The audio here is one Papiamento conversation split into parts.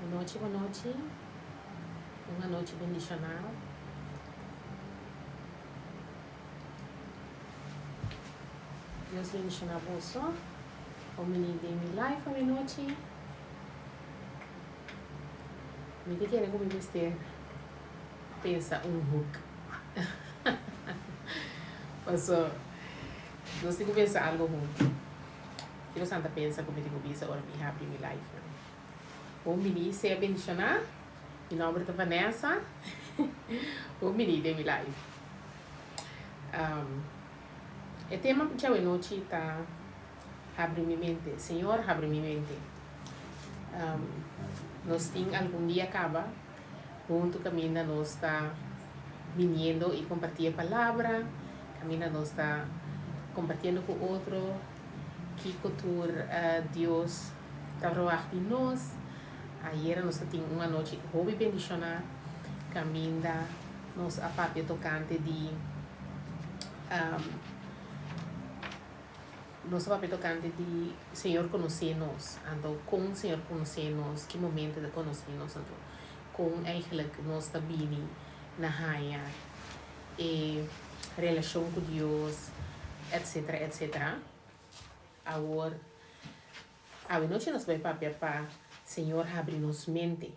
Bonochi bonochi un anochi bendishona. Dios bendishona boso. Bo bini den mi live awenochi. Mi ta kere ku mi mester pensa un hook. Paso nos tin ku pensa algo huntu. Kiko san ta pensa ku mi tin ku bisa ora mi habri mi live nan? Bon bini, sea bendishoná. Mi nomber ta Vanessa. Bon bini den mi live. E tema djawe nochi ta habri mi mente. Señor habri mi mente. Nos tin algun dia kaba huntu kaminda nos ta biniendo i kompartí e palabra, kaminda nos ta kompartiendo ku otro kiko tur Dios ta verwagt di nos. Ayera nos ta tin un anochi hopi bendishoná kaminda nos a papia tokante di nos a papia tokante di Señor konosé nos, anto kon Señor konosé nos, ki momento e ta konosé nos, anto kon eigenlijk nos ta bini na haña e relashon ku Dios, etcetera, etcetera. Awor, awe nochi nos bai papia pa Señor habri nos mente.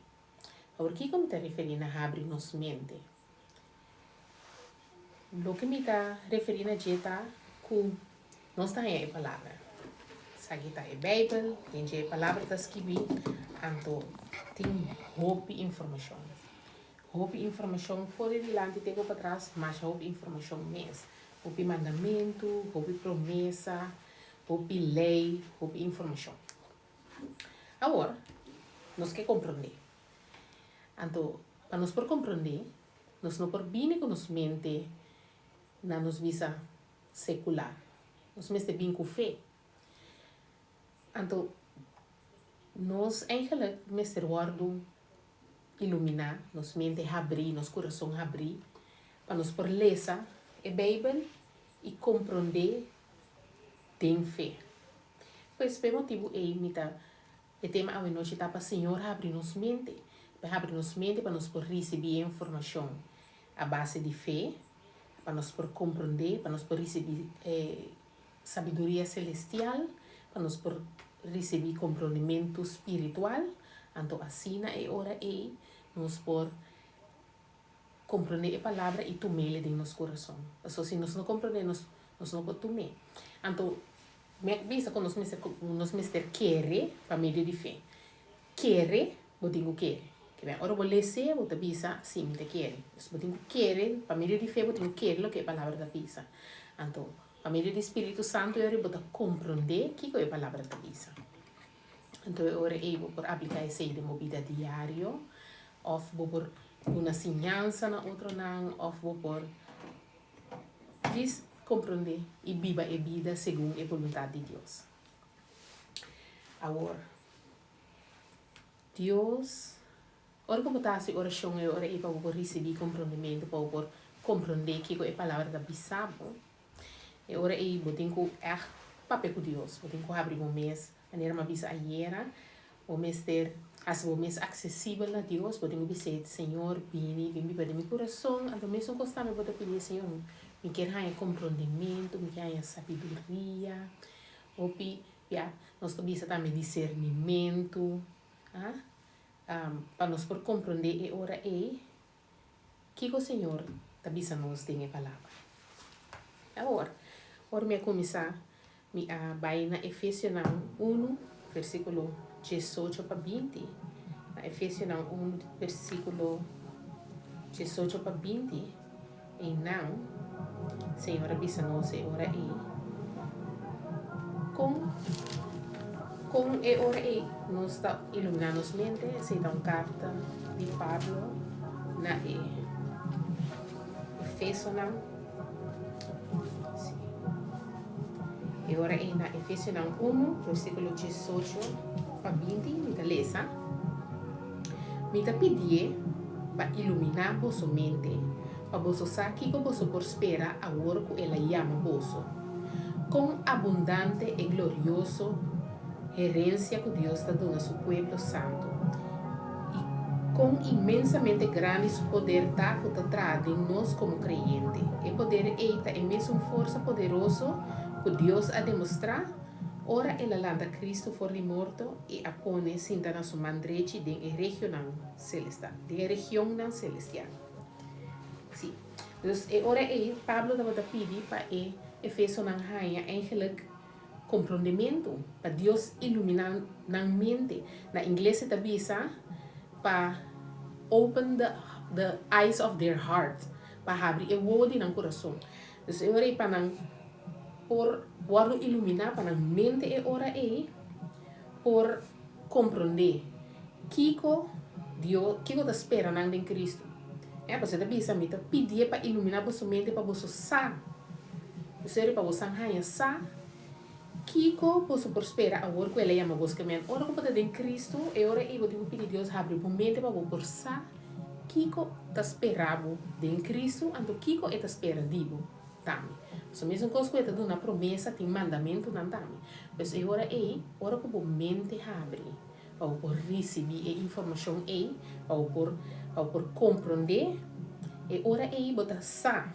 Awor kiko mi ta referí na habri nos mente? Loke mi ta referí na dje ta ku nos ta haña e palabra. Esaki ta e Beibel, den dje e palabra ta skibí, anto tin hopi informashon. Hopi informashon for di dilanti te ku patras, masha hopi informashon mes. Hopi mandamentu, hopi promesa, hopi lei, hopi informashon. Awor, nos ke komprondé. Anto, pa nos por komprondé, nos no por bini ku nos mente na nos bisa sekular. Nos mester bin ku fe. Anto, nos eigenlijk mester wòrdu iluminá, nos mente habrí, nos kurason habrí, pa nos por lesa e Beibel i komprondé den fe. Pues, p'e motibu ei mi ta E tema awenochi ta pa Señor habri nos mente, pa e habri nos mente pa nos por ricibi e informacion a base di fe, pa nos por comprende, pa nos por ricibi e sabiduria celestial, pa nos por ricibi comprondimento spiritual, anto asina e ora ey nos por Komprondé e palabra i tum'é den nos kurason. Pasobra si nos no komprondé, nos nos no por tum'é. Anto, mi a bisa ku nos mester nos mester kere pa medio di fe. Kere, bo tin ku kere. Ke ben, ora bo les'é, bo ta bisa, Sí, mi ta kere. Dus bo tin ku kere, pa medio di fe bo tin ku kere loke e palabra ta bisa. Anto, pa medio di Spiritu Santu e ora bo ta komprondé kiko e palabra ta bisa. Anto e ora ei bo por apliká esei den bo bida diario òf bo por duna siñansa na otronan òf bo por djis komprondé i biba e bida segun e boluntat di Dios. Awor, Dios, ora ku bo ta hasi orashon e ora ei pa bo por risibí komprondementu, pa bo por komprondé kiko e Palabra ta bisa bo, E ora ei bo tin ku ègt papia ku Dios, bo tin ku habri bo mes, manera mi a bisa ayera, bo mester hasi bo mes aksesibel na Dios, bo tin ku bis'é, Señor, bini, bin biba den mi kurason, anto mesun kos tambe bo ta pidié, Señor, mi kier haña komprondementu, mi kier haña sabiduria, hopi ya, nos ta bisa tambe disernimentu, a, pa nos por komprondé e ora ei. Kiko Señor ta bisa nos den e Palabra? Awor, ora mi a kuminsá, mi a bai na Efesionan unu, versíkulo diesocho pa binti. Na Efesionan unu, versíkulo diesocho pa binti, einan Señor a bisa nos e ora ei, Kon, kon e ora ei nos ta iluminá nos mente? Esei ta un karta di Pablo na e Efesonan. Sí. E ora ei na Efesionan unu, versíkulo diesocho pa binti, mi ta lesa. Mi ta pidié pa iluminá boso mente, pa boso sa kiko boso por spera awor ku el a yama boso. Kon abundante e glorioso herensia ku Dios ta duna su pueblo santu! Kon inmensamente grandi su poder ta ku ta traha den nos komo kreyente! E poder ei ta e mesun forsa poderoso ku Dios a demostrá ora el a lanta Kristu for di morto i a pone sinta na su man drechi den e regionnan selestial, den e regionnan selestial. Sí. Dus e ora ei Pablo tabata pidi pa e efesonan haña eigenlijk komprondementu, pa Dios iluminá nan mente. Na ingles e ta bisa pa open the the eyes of their heart, pa habri e wowo di nan kurason. Dus e ora ei pa nan por wòrdu iluminá, pa nan mente e ora ei por komprondé kiko Dios, kiko ta spera nan den Kristu. Ya, pasobra e ta bisa, Mi ta pidié pa iluminá boso mente pa boso sa. Usted pa bosan haña sa kiko boso por spera awor ku el a yama bos. Ke men ora ku bo ta den Kristu, e ora ei bo tin ku pidi Dios habri bo mente pa bo por sa kiko ta spera bo den Kristu, anto kiko e ta spera di bo tambe. Pasobra mesun kos ku e ta duna promesa tin mandamentunan tambe. Pues e ora ei, ora ku bo mente habri pa bo por risibí e informashon ei, pa bo por pa bo por komprondé, e ora ei bo ta sa.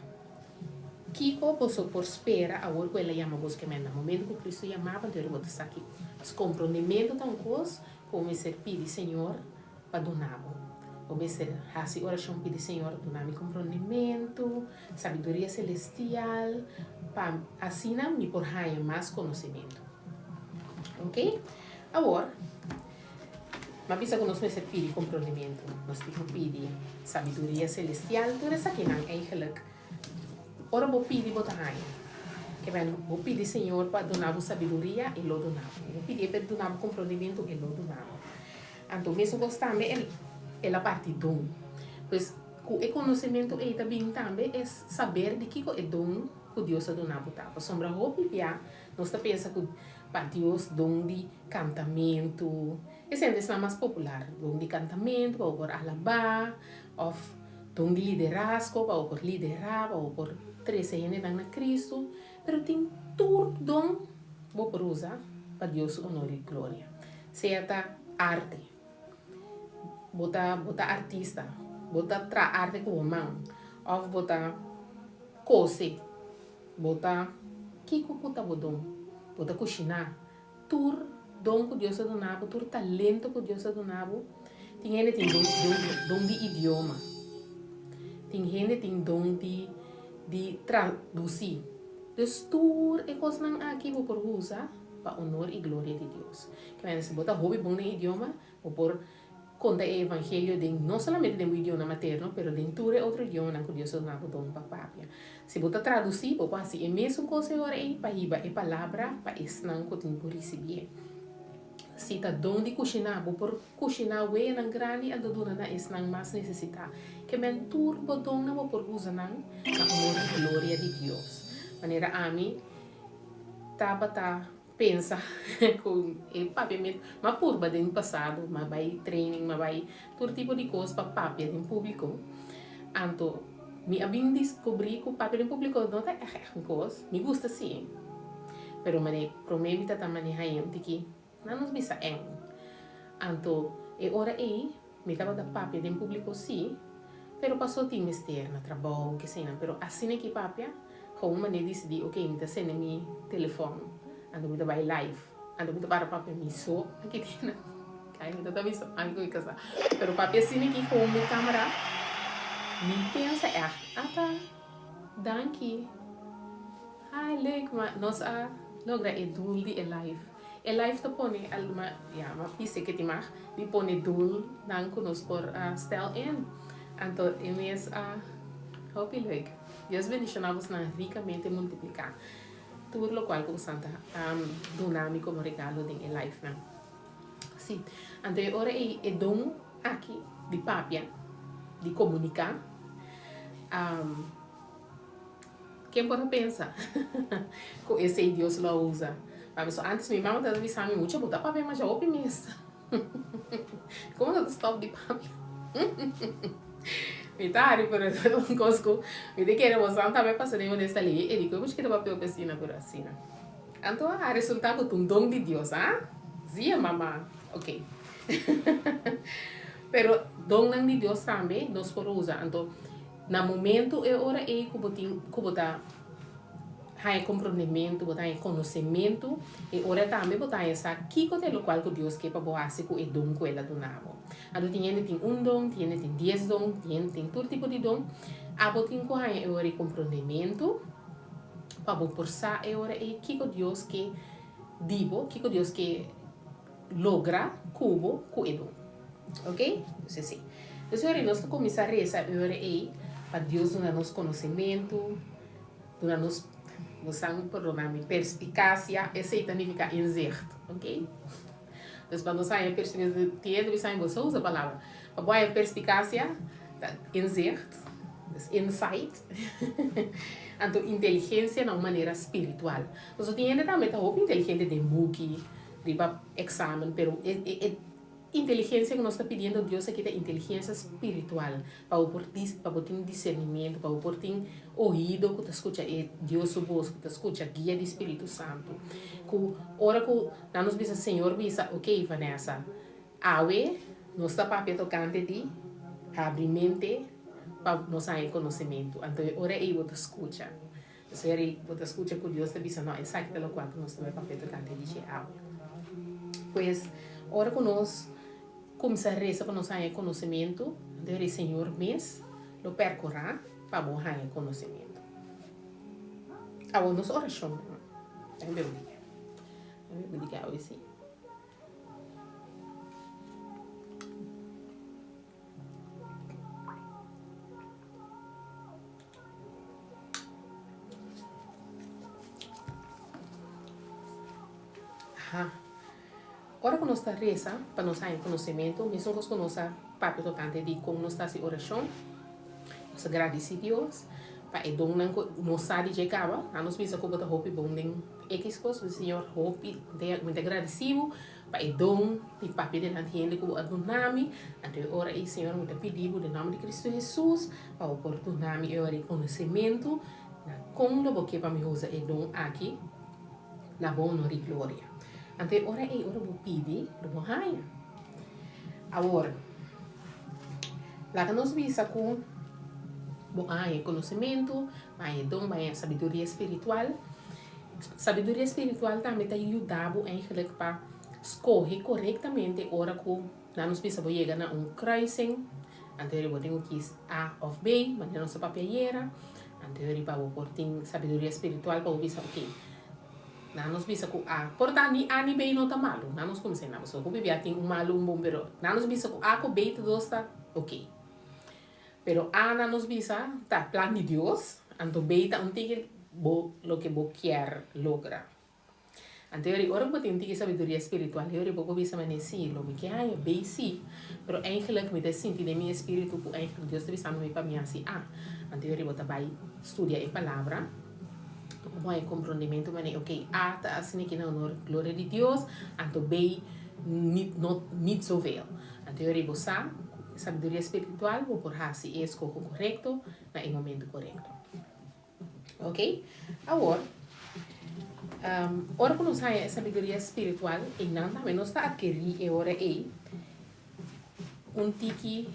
Kiko boso por spera awor ku el a yama bos? Ke men na momento ku Kristu yama bo, anto bo ta sa kiko. Pues komprondementu ta un kos ku bo mester pidi Señor pa duna bo. Bo mester hasi orashon pidi Señor duna mi komprondementu, sabiduria selestial, pa asina mi por haña mas konosementu. Oke? Awor, m'a bisa ku nos mester pidi komprondementu, nos tin ku pidi sabiduria selestial, tur esakinan eigenlijk Ora bo pidi bo ta haña. Ke men bo pidi Señor pa duna bo sabiduria, e lo duna bo. Bo pidié pa e duna bo komprondimentu, e lo duna bo. Anto mesun kos tambe el el a parti don. Pues ku e konosementu ei ta bin tambe e saber di kiko e don ku Dios a duna bo ta. Pasobra hopi bia nos ta pensa ku pa Dios don di kantamentu, esei esnan mas popular, don di kantamentu pa bo por alabá òf Don di liderazgo pa bo por liderá, pa bo por trese hendenan na Cristo, pero tin tur don bo por usa pa Dios su honor i gloria. Sea ta arte, bo ta bo ta artista, bo ta traha arte ku bo man, òf bo ta kose, bo ta kiko ku ta bo don, bo ta kushiná, Tur don ku Dios a duna bo, tur talento ku Dios a duna bo, tin hende tin don don don di idioma, tin hende tin don di di tradusí. Dus tur e kosnan aki bo por usa pa honor i gloria di Dios. Kimente si bo ta hopi bon den idioma, bo por Konta e evangelio den no solamente den bo idioma materno, pero den tur e otro idiomanan ku Dios a duna bo don pa papia. Si bo ta tradusí, bo por hasi e mesun kos e ora ei pa hiba e palabra pa esnan ku tin ku risibié. Si ta don di kushiná, bo por kushiná weyanan grandi anto duna na esnan mas nesesitá. Ke men tur bo donnan bo por usa nan na honor i gloria di Dios. Manera ami tabata Pensa ku e papiamentu, m'a purba den pasado, m'a bai training, m'a bai tur tipo di kos pa papia den públiko. Anto mi a bin diskubrí ku papia den públiko no ta ègt ègt un kos. Mi gusta sí, pero manera promé mi ta ta maneha e un tiki, nan nos bisa èn. Anto e ora ei mi tabata papia den públiko sí, pero pasó tin mester na trabou, kesenan, pero asina ki papia. Gewoon manera disidí, ok, mi ta sende mi telefòn, anto mi ta bai live, anto mi ta para papia mi so aki tin nan. Kai mi ta ta bisa ami ku mi kasá. Pero papia asina aki gewoon mi kamera, mi pensa ègt, ata, danki, hai leuk, ma nos a logra e doel di e live. E live ta pone al, ma ya, ma pise ke tin mag di pone doel nan ku nos por a stel in. Anto e mes a hopi leuk. Dios bendiciona bosnan ricamente multiplica tur locual cu bosan ta duna mi como regalo den e live nan. Si, anto e ora ei e don aki di papia, di comunica, ken por a pensa cu esey Dios lo a usa pa mi? So antes mi mama tabata bisa mi mucha bo ta papia masha hopi mes. Como no ta stop di papia? Mi ta hari pero ta un cos cu mi ta kere boso tambe pasa den un esta ley e di cu e mucha kita papia hopi asina pero asina. Anto a resulta cu ta un don di Dios, ah? Zie mama. Ok. Pero donnan di Dios tambe nos por usa. Anto na momento e ora ei ku bo tin ku bo ta haña komprondementu, bo ta haña konosementu, e ora tambe bo ta haña sa kiko ta e lokual ku Dios ke pa bo hasi ku e don ku el a duna bo. Anto tin hende tin un don, tin hende tin dies don, tin hende tin tur tipo di don. Abo tin ku haña e ora ei komprondementu pa bo por sa e ora ei kiko Dios ke di bo, kiko Dios ke logra ku bo ku e don. Ok? Entonces si. Entonces ora nos ta kuminsá resa e ora ei pa Dios duna nos konosementu, duna nos, bo san perdona mi, perspikasia, esei ta nifiká inzicht. Ok? Entonces pa nos haña perspikasia, tin hende bisa mi bo sa usa palabra. Pa bo haña perspikasia ta inzicht, dus insight, anto inteligensia na un manera spiritual. Pasobra tin hende tambe ta hopi inteligente den buki, riba examen, pero e e inteligencia cu nos ta pidiendo Dios aki ta inteligencia spiritual, pa bo por pa bo tin discernimiento, pa bo por tin oido cu ta scucha e Dios su voz, cu ta scucha guia di Spiritu Santo. Cu ora cu nan nos bisa Señor bisa, ok Vanessa, awe nos ta papia tocante di habri mente pa nos haña conocimento, anto e ora ey bo ta scucha. Seri, bo ta skucha ku Dios ta bisa no, esaki ta lokual ku nos ta bai papia tokante di dje awe. Pues, ora ku nos kuminsá resa pa nos haña konosementu, anto e Señor mes lo perkurá pa bo haña konosementu. Awor nos orashon, Dame un dia. Dame un dia awe si. Aha. Ora ku nos ta resa pa nos haña konosementu, mesun kos ku nos a papia tokante di kon nos ta hasi orashon, nos ta gradisí Dios pa e donnan ku nos sa di dje kaba. A nos bisa ku bo ta hopi bon den ekis kos, bo di Señor hopi, mi ta gradisí bo Pa e don di papia delanti hende ku bo a duna mi, anto e ora ei, Señor, mi ta pidi bo den nòmber di Kristu Hesus, pa bo por duna mi e ora di konosementu na kon lo bo ke pa mi usa e don aki na bo honor i gloria. Anto e ora ei, ora bo pidi, lo bo haña. Awor, laga nos bisa ku bo a haña e konosementu, bo a haña e don, bo a haña sabiduria spiritual. Sabiduria spiritual tambe ta yuda bo eigenlijk pa skohe korektamente ora ku nan nos bisa bo yega na un kruising, anto bo tin ku kis A òf B, manera nos a papia ayera, anto pa bo por tin sabiduria spiritual pa bo bisa ok, nan nos bisa ku A, por ta ni A ni B no ta malu, nan nos kuminsá na pasobra hopi bia tin un malu un bon pero nan nos bisa ku A ku B tur dos ta ok. Pero A na nos bisa ta plan di Dios, anto B ta un tiki bo loke bo kier logra. Anto yori ora ku bo tin un tiki sabiduria spiritual yori bo por bisa manera si lo mi ke haña B si, pero eigenlijk mi ta sinti den mi espiritu ku eigenlijk Dios ta bisando mi pa mi hasi A. Anto yori bo ta bai studia e palabra, bo haña komprondementu manera ok A ta asina ki na honor gloria di Dios, anto B nit no nit zoveel. Anto yori bo sa ku e sabiduria spiritual bo por hasi e eskoho korekto na e momento korekto. Ok, awor, ora ku nos haña e sabiduria spiritual, einan tambe nos ta atkerí e ora ei un tiki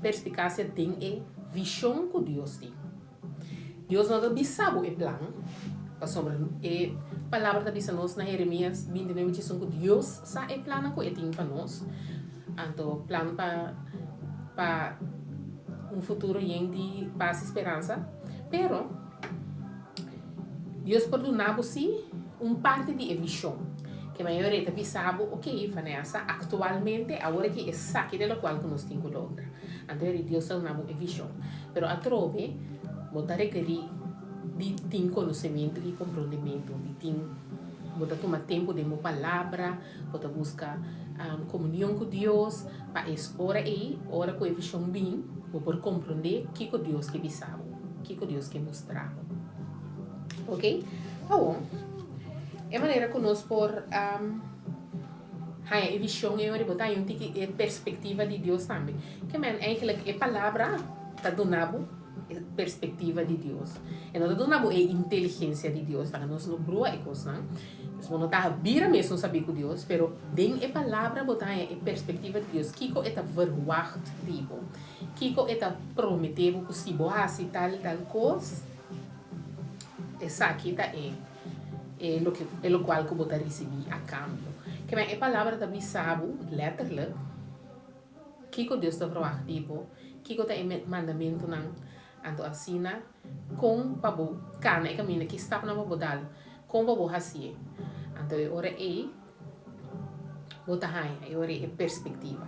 perspikasia den e vishon ku Dios tin. Dios no ta bisa bo e plan, pasobra e Palabra ta bisa nos na Jeremias 29 diesun ku Dios sa e plannan ku e tin pa nos, anto plan pa pa un futuro yen di pas i speransa. Pero, Dios por duna bo si un parti di e vishon. Ke mayoria e ta bisa bo, ok, Vanessa, aktualmente awor aki esaki ta lokual ku nos tin ku logra. Anto eri Dios ta duna bo e vishon. Pero atrobe bo ta rekerí di tin konosementu i komprondementu, di tin, bo ta tuma tempu den bo palabra, bo ta buska komunion ku Dios, pa es ora ei, ora ku e vishon bin, bo por komprondé kiko Dios ke bisa bo, kiko Dios ke mustra bo. Ok? Awor, e manera ku nos por Haña e vision ei ora bo ta haña un tiki e perspectiva di Dios tambe. Ke men eigenlijk e palabra ta duna bo. E perspektiva di Dios. E no ta duna bo e inteligensia di Dios, laga nos no brua e kosnan. Pues bo no ta bira mesun sabí ku Dios, pero den e Palabra bo ta haña e perspektiva di Dios, kiko e ta verwagt di bo, kiko e ta prometé bo ku si bo hasi tal i tal kos, esaki ta e e loke e lokual ku bo ta risibí a kambio. Ke men e Palabra ta bisa bo lèterlik kiko Dios ta verwagt di bo, kiko ta e mandamentunan, anto asina kon pa bo kana e kaminda, ki stapnan pa bo dal, kon pa bo hasié. Anto e ora ei bo ta haña e ora ei e perspektiva.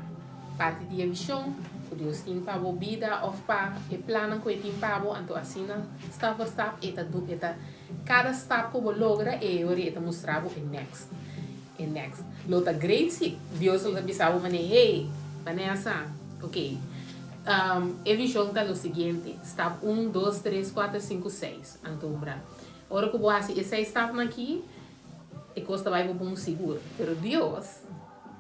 Parti di e vishon ku Dios tin pa bo bida òf pa e plannan ku e tin pa bo, anto asina stap por stap e ta e ta kada stap ku bo logra e ora ei e ta mustra bo e next. E next. Lo ta great si Dios lo ta bisa bo manera, hey, Vanessa, ok, e vision ta lo siguiente, stap un, dos, tres, kuater, sinku, seis. Anto bra. Ora ku bo hasi e seis stapnan aki, e kos ta bai bo bon sigur. Pero Dios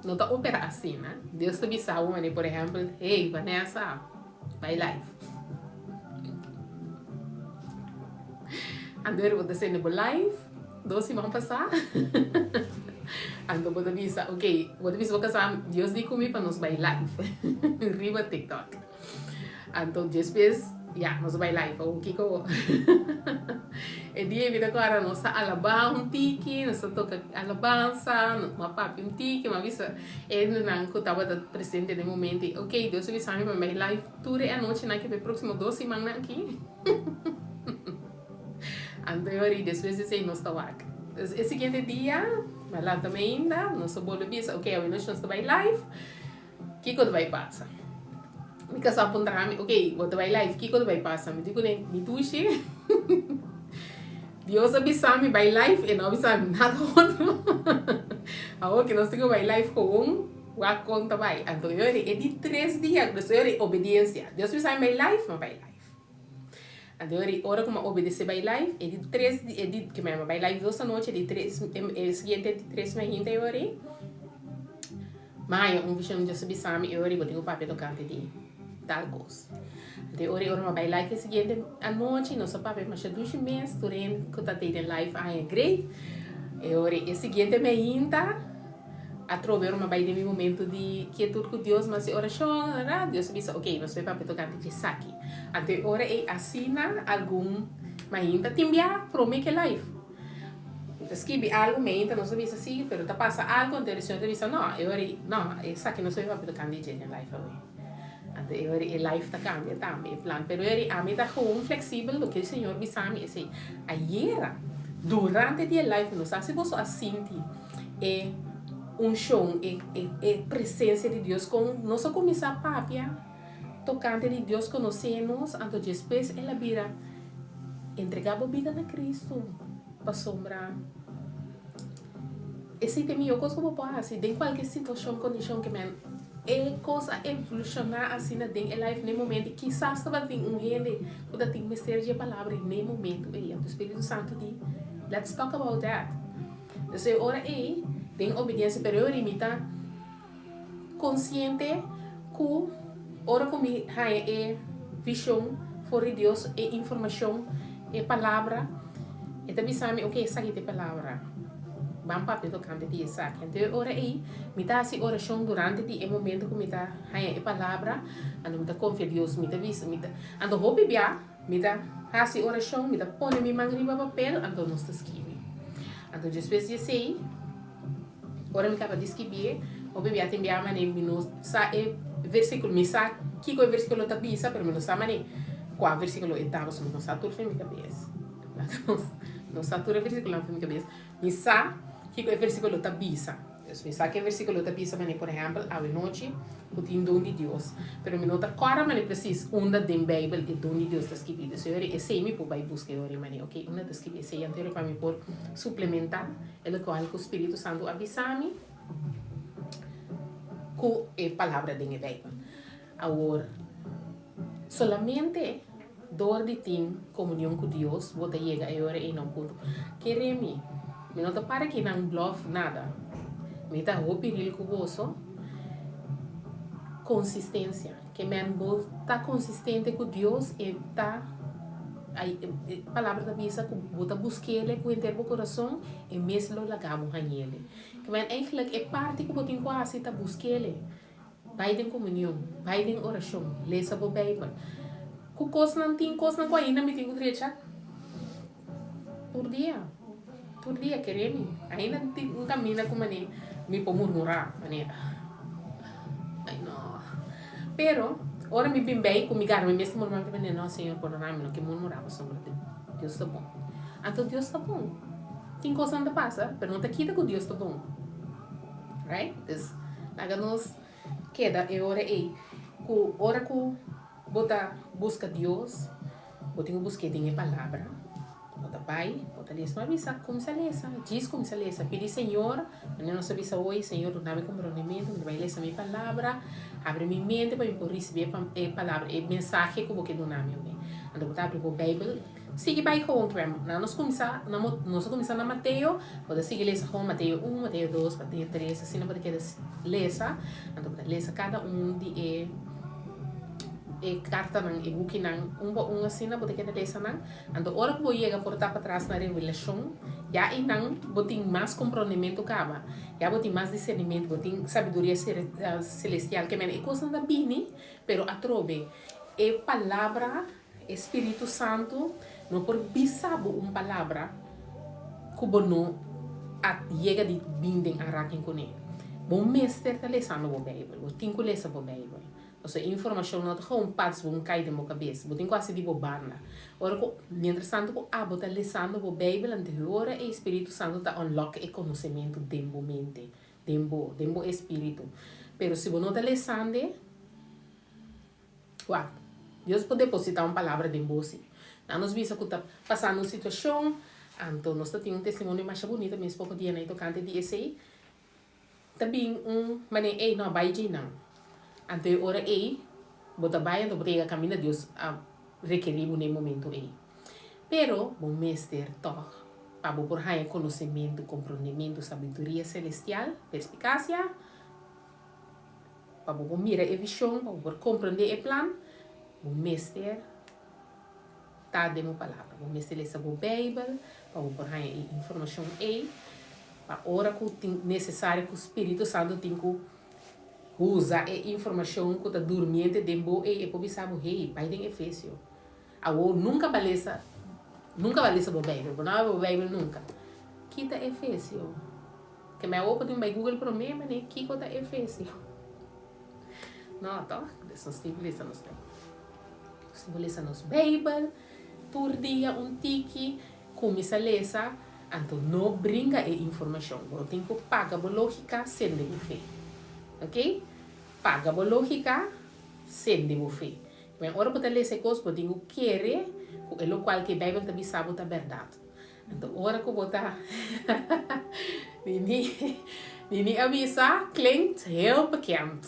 no ta opera asina. Dios ta bisa bo manera, por ehempel, hey, Vanessa, bai live. Anto bo ta sende bo live. Dos siman pasá, anto bo ta bisa, ok, bo ta bisa bo kasá, Dios di ku mi pa nos bai live riba TikTok. Anto despues, ya, nos a bai live. Awor kiko? E dia mi ta kòrda nos ta alabá un tiki, nos ta toka alabansa, mi a papia un tiki, mi a bisa e hendenan ku tabata presente den e momento, ok, Dios a bisa mi pa mi bai live tur e anochinan aki pa e próksimo dos simannan aki. Anto e ora despues di esei nos ta wak. E siguiente dia, mi a lanta mi ainda, nos a bolbe bisa, ok, awe nochi nos ta bai live, kiko ta bai pasa? Mi kasá a puntra mi, ok, bo ta bai live, kiko ta bai pasa? Mi di kuné, mi dushi, Dios a bisa mi bai live, e no a bisa mi nada otro. Awor ke nos tin ku bai live gewoon, wak kon ta bai. Anto e ora e di tres dia, e ora obediencia. Dios a bisa mi bai live, mi a bai live. Anto e ora ku mi a obedesé bai live, e di tres di e di ke mi a bai live dos anochi, e di tres e siguiente di tres mainta e ora ei, mi a haña un vishon Dios a bisa mi e ora ei bo tin ku papia tokante di tal kos. Anto e ora ei ora mi a bai live e siguiente anochi nos a papia masha dushi mes, tur hende ku ta den live a haña great. E ora ei e siguiente mainta. Atrobe ora mi a bai den mi momento di kietud ku Dios, mi a hasi orashon, Dios a bisa, ok, nos bai papia tokante djesaki. Anto e ora ei asina algun mainta tin bia prome ke live. Mi ta skibi algu, mainta nos a bisa si, pero ta pasa algu, anto e Señor ta bisa, no, e ora ei, no, esaki nos bai papia tokante dje den live awe. Anto e ora ei e live ta kambia tambe e plan. Pero e ora ei ami ta gewoon fleksibel, loke e Señor bisa mi esei. Ayera, durante di e live, no sa si boso a sinti. E unshon, e e presensia di Dios kon nos a kuminsá papia tokante di Dios konosé nos, anto despues el a bira entregá bo bida na Kristu pasobra esei ta e mihó kos ku bo por hasi den kualke situashon, kondishon ke men e kos a evolushoná asina den e life na e momento kisas tabatin un hende ku ta tin mester di e palabra na e momento ei anto Spiritu Santu di let's talk about that. Entonces e ora ei, den obediencia, pero e ora ei mi ta consciente cu ora cu mi haya e vision for di Dios, e informacion, e palabra, e ta bisa mi, ok, esaki ta e palabra, ban papia tocante di esaki. Entonces e ora ei mi ta haci oracion durante di e momento cu mi ta haya e palabra, anto mi ta confia Dios, mi ta bisa, mi ta, anto hopi bia, Mi ta hasi orashon, mi ta pone mi man riba papel, anto nos ta skibi. Anto despues di esei, ora mi kaba di skibié, hopi bia tin bia manera mi no sa e versíkulo, mi sa kiko e versíkulo ta bisa, pero mi no sa manera kua versíkulo e ta, pasobra mi no sa tur for mi kabes. No sa tur e versíkulonan for mi kabes. Mi sa kiko e versíkulo ta bisa. Dus mi sa ke versíkulo ta bisa manera, por ehèmpel, awenochi ku tin don di Dios. Pero mi no ta kòrda manera presis unda den Beibel e don di Dios ta skibí. Dus e ora esei mi por bai buska e ora manera, oke, unda ta skibí esei? Anto pa mi por suplementá e lokual ku Spiritu Santu a bisa mi ku e palabra den e Beibel. Awor, solamente dor di tin komunion ku Dios bo ta yega e ora ei na un punto. Kere mi, mi no ta para aki nan blòf nada. Mi ta hopi ril ku boso. Konsistensia. Ke men bo ta konsistente ku Dios, e ta e palabra ta bisa ku bo ta busk'Ele ku henter bo kurason, e mes lo laga bo hañ'Ele. Ke men eigentlik e parti ku bo tin ku hasi ta busk'Ele. Bai den komunion, bai den orashon, lesa bo Beibel. Ku kosnan tin kosnan ku ainda mi tin ku drecha tur dia, tur dia kere mi. Ainda tin un kaminda ku manera mi por murmurá, manera ai no. Pero ora mi bin bei ku mi gara mi mes ta murmurá, mi ta manera no Señor pordona mi, no ke murmurá pasobra Dios ta bon. Anto Dios ta bon. Tin kosnan ta pasa, pero no ta kita ku Dios ta bon. Right? Dus laga nos keda e ora ei ku ora ku bo ta buska Dios, bo tin ku busk'é den e Palabra. Bo ta bai, bo ta lesa. Mi a bisa, kumsa lesa, djis kumsa lesa. Pidi Señor, manera nos a bisa hoy, Señor duna mi komprondementu, mi ta bai lesa mi Palabra, habri mi mente pa mi por risibí e Palabra, e mensahe ku bo ke duna mi awe. Anto bo ta habri bo Beibel. Sigui bai gewoon prem. Na nos kuminsá, na nos a kuminsá na Mateo, bo ta sigui lesa gewoon Mateo un, Mateo dos, Mateo tres, asina bo ta keda lesa. Anto bo ta lesa kada un di e e kartanan, e bukinan, un pa un asina bo ta keda lesa nan. Anto ora ku bo yega por ta patras na Revelashon, ya einan bo tin mas komprondementu kaba, ya bo tin mas disernimentu, bo tin sabiduria selestial. Ke mene e kosnan ta bini, pero atrobe e palabra. E Spiritu Santu no por bisa bo un palabra ku bo no a yega di bin den aanraking kuné. Bo mester ta lesando bo Beibel. Bo tin ku lesa bo Beibel. Pasobra e informashon no ta gewoon pats bon kai den bo kabes. Bo tin ku hasi di bo banda. Ora ku, mientras tantu ku abo ta lesando bo Beibel, anto e ora e Spiritu Santu ta unlock e konosementu den bo mente, den bo, den bo espiritu. Pero si bo no ta lesand'e. Wak, Dios por depositá un palabra den bo si. Nan nos bisa ku ta pasando un situashon, anto nos ta tin un testimonio masha bunita mes poko dia nan tokante di esei. Ta bin un manera, ey no, bai djei nan. Anto e ora ey bo ta bai anto bo ta yega kaminda Dios a rekerí bo na e momento ey. Pero bo mester tòg pa bo por haña konosementu, komprondementu, sabiduria selestial, perspikasia, Pa bo por mira e vision, pa bo por comprende e plan, bo mester ta den bo palabra. Bo mester lesa bo Bijbel pa bo por haña e informacion ei, pa ora cu tin necesario cu Spirito Santo tin cu usa e informacion cu ta durmiente den bo ei, e por bisa bo, hey, bai den Efesio. Awor nunca ba lesa, nunca ba lesa bo Bijbel, bo no a bo Bijbel nunca. Kita Efesio. Ke mi a opa tin bai Google prome mane kiko ta Efesio. No toch? Dus nos tin ku lesa nos Bijbel. Nos tin ku lesa nos Bijbel tur dia un tiki, kuminsa lesa, anto no bringa e informashon. Bo tin ku paga bo logika, sende bo fe. Ok? Paga bo logika, sende bo fe. Men ora bo ta lesa e kos bo tin ku kere ku e lokual ke Bijbel ta bisa bo ta bèrdat. Anto ora ku bo ta Nini Nini a bisa klinkt heel bekend.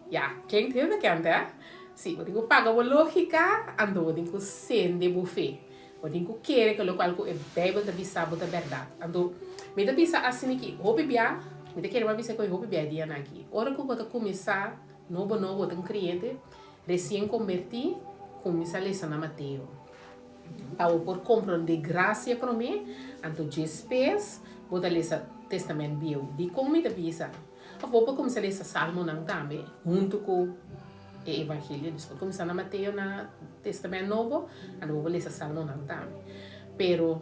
Ya, klinkt heel bekend hè. Si, bo tin ku paga bo logika, anto bo tin ku sende bo fe. Bo tin ku kere ku lokual ku e Beibel ta bisa bo ta bèrdat. Anto mi ta bisa asina ki hopi bia, mi ta kere bo a bisa ku e hopi bia e dianan aki. Ora ku bo ta kuminsá nobo nobo, bo ta un kreyente resien kombertí, kuminsá lesa na Mateo. Pa bo por komprondé grasia promé, anto djespes bo ta lesa Testament Bieu. Dikon mi ta bisa? Òf bo por kuminsá lesa Salmonan tambe huntu ku e Evangelio. Dus bo kuminsá na Mateo na Testament Nobo, anto bo por lesa Salmonan tambe. Pero,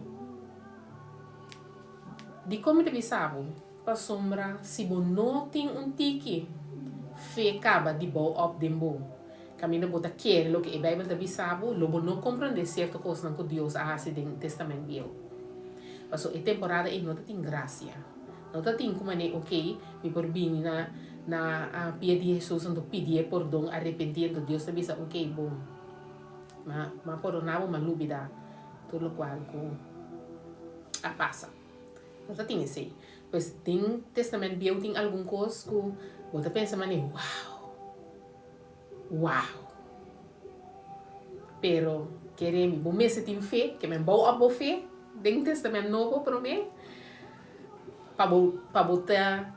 dikon mi ta bisa bo? Pasobra si bo no tin un tiki fe kaba di bou òp den bo, Kaminda bo ta kere loke e Bijbel ta bisa bo, lo bo no komprondé sierto kosnan ku Dios a hasi den Testament Bieu. Pasobra e temporada ei no ta tin grasia. No ta tin ku manera, ok, mi por bini na na pia di Hesus anto pidié pordon, arepentí, anto Dios ta bisa, ok, bon, m'a m'a pordoná bo, m'a lubidá tur lokual ku a pasa. No ta tin esei. Pues den Testament Bieu tin algun kos ku bo ta pensa manera, wow! Wow! Pero, kere mi, bo mester tin fe, ke men bou op bo fe den Testament Nobo prome, pa bo, pa bo ta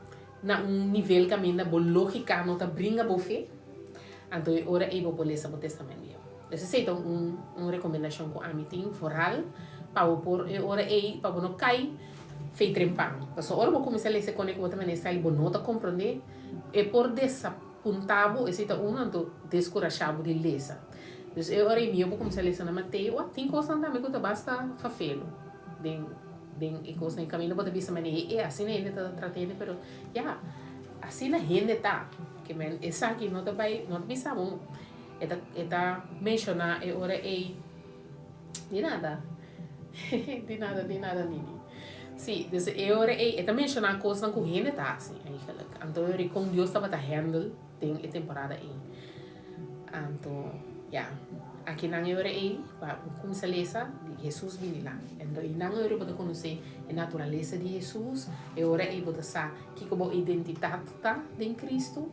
na un nivel kaminda bo lógika no ta bringa bo fe, anto e ora ei bo por lesa bo Testament Bieu. Dus esei ta un un rekomendashon ku ami tin foral pa bo por e ora ei pa bo no kai fei trempan. Pasobra ora bo kuminsá lesa e kone ku bo ta manera style bo no ta komprondé, e por desapuntá bo, esei ta uno, anto deskurashá bo di lesa. Dus e ora ei mihó bo kuminsá lesa na Mateo, wak tin kosnan tambe ku ta basta fafelu den den e kosnan. E kaminda bo ta bisa manera e asina hende ta trata hende, pero ya, asina hende ta. Ke men esaki no ta bai no ta bisa bo E ta e ta menshoná e ora ei di nada di nada di nada Nini. Sí, dus e ora ei e ta menshoná kosnan ku hende ta hasi eigenlijk. Anto e ora ei kon Dios tabata handle den e temporada ei. Anto ya, akinan e ora ei pa bo kuminsá lesa di Hesus bini lan. Anto einan e ora bo ta konosé e naturalesa di Hesus, e ora ei bo ta sa kiko bo identitat ta den Kristu.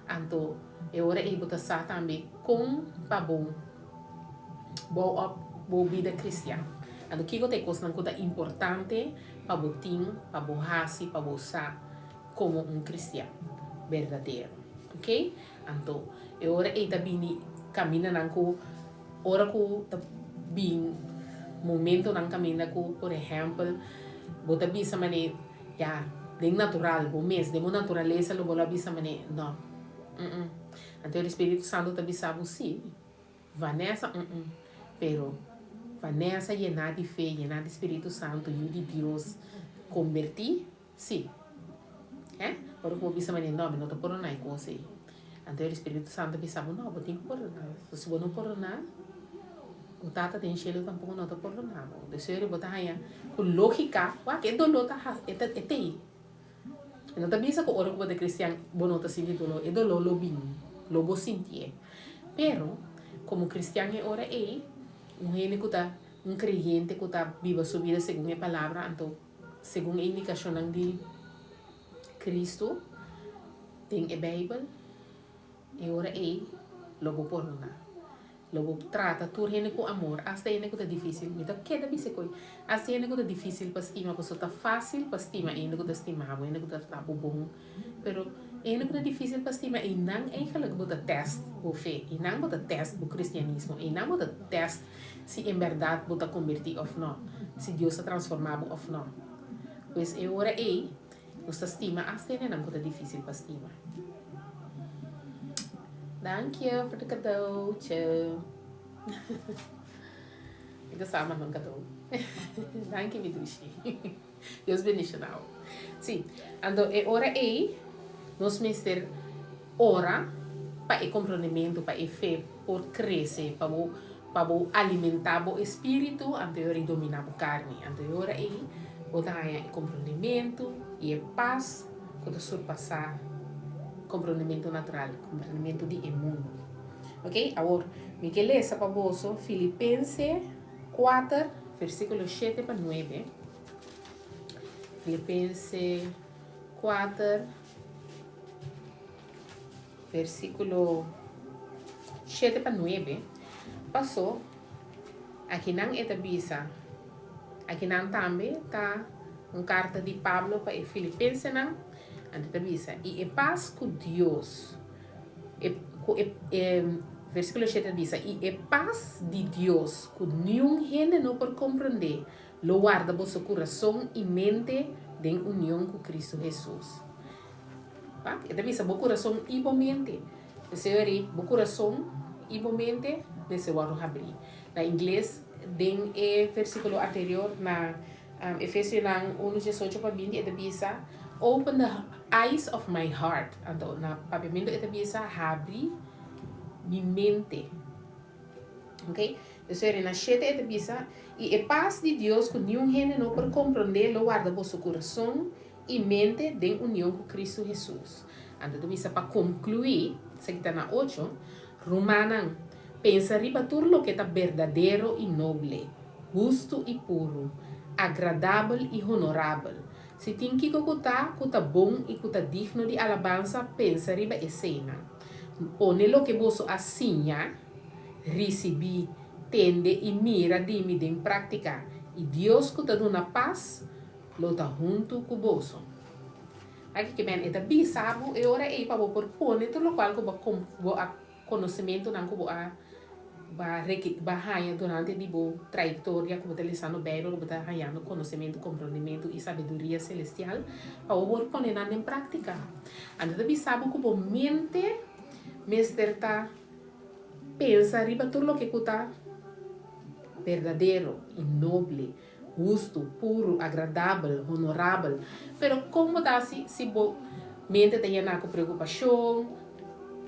Anto. E ora ei bo ta sa tambe kon pa bo bou op bo bida kristian. Anto kiko ta e kosnan ku ta importante pa bo tin, pa bo hasi, pa bo sa komo un kristian berdadero. Ok? Anto e ora ei ta bini kamindanan ku ora ku ta bin momentonan kaminda ku por ehèmpel bo ta bisa manera ya den natural bo mes den bo naturalesa lo bo lo a bisa manera no. Mm-mm. Anto e Spiritu Santu ta bisa bo sí. Vanessa, mm-mm. Pero Vanessa yená di fe, yená di Spiritu Santu, yu di Dios, kombertí, sí. Eh? Ora ku bo bisa manera, no, mi no ta pordoná e kos ei. Anto e Spiritu Santu bisa bo, no, bo tin ku pordoná. So si bo no pordoná, bo Tata den shelu tampoko no ta pordoná bo. Des ora bo ta haña ku lógika, wak, e doló ta ha, e ta, e t'ei. E no ta bisa ku ora ku bo ta kristian bo no ta sinti doló. E doló lo bin, lo bo sintié. Pero, komo kristian e ora ei, un hende ku ta un kreyente ku ta biba su bida segun e Palabra, anto segun e indikashonnan di Kristu den e Beibel, e ora ei lo bo pordoná. Lo bo trata tur hende ku amor, asta hende ku ta difísil. Mi ta keda bisa koe, asta hende ku ta difísil pa stima, pasobra ta fásil pa stima hende ku ta stima bo, hende ku ta trata bo bon. Pero e hende ku ta difísil pa stima, einan eigenlijk bo ta tèst bo fe, einan bo ta tèst bo kristianismo, einan bo ta tèst si en bèrdat bo ta kombertí òf nò, si Dios ta transformá bo òf nò. Pues e ora ei nos ta stima asta hendenan ku ta difísil pa stima. Dank je voor de cadeautje. Ik ta sa manda un cadeau. Danki mi dushi. Dios bendiciona bo. Si, anto e ora ei nos mester ora pa e comprondimento, pa e fe por crece, pa bo pa bo alimenta bo espiritu, anto e ora ei domina bo carni. Anto e ora ei bo ta haña e comprondimento y e paz ku ta surpasá komprondementu natural, komprondementu di e mundu. Ok, awor mi ke lesa pa boso Filipense 4, versíkulo 7 pa 9. Filipense 4, versíkulo 7 pa 9. Pasó, akinan e ta bisa, Akinan tambe ta un karta di Pablo pa e filipensenan, anto ta bisa, I e pas ku Dios, e, ku e, e, versíkulo shete ta bisa, I e pas di Dios, ku niun hende no por komprondé, lo warda boso kurason i mente den union ku Kristu Hesus. Wak, e ta bisa bo kurason i bo mente. P'esei ori, bo kurason i bo mente mester wòrdu habrí. Na ingles, den e versíkulo anterior na Efesionan unu diesocho pa binti e ta bisa, Open the eyes of my heart. Anto na papiamentu e ta bisa, Habri mi mente. Ok? Entonces na shete e ta bisa, I e pas di Dios ku niun hende no por komprondé lo warda boso kurason i mente den union ku Kristu Hesus. Anto e ta bisa pa konkluí, esaki ta na ocho, Rumannan, pensa riba tur loke ta berdadero i noble, hustu i puru, agradabel i honorabel. Si tin kiko ku ta ku ta bon i ku ta digno di alabansa, pensa riba eseinan. Pone loke boso a siña, risibí, tende i mira di mi den práktika, i Dios ku ta duna pas lo ta huntu ku boso. Aki ke men e ta bisa bo e ora ei pa bo por pone tur lokual ku bo bo a konosementunan ku bo a ba reki ba haña durante di bo trayektoria ku bo ta lesando Beibel ku bo ta hañando konosementu, komprondementu i sabiduria selestial pa bo por pone nan den práktika. Anto ta bisa bo ku bo mente mester ta pensa riba tur loke ku ta berdadero i noble, hustu, puru, agradabel, honorabel. Pero kon bo ta hasi si bo mente ta yená ku preokupashon,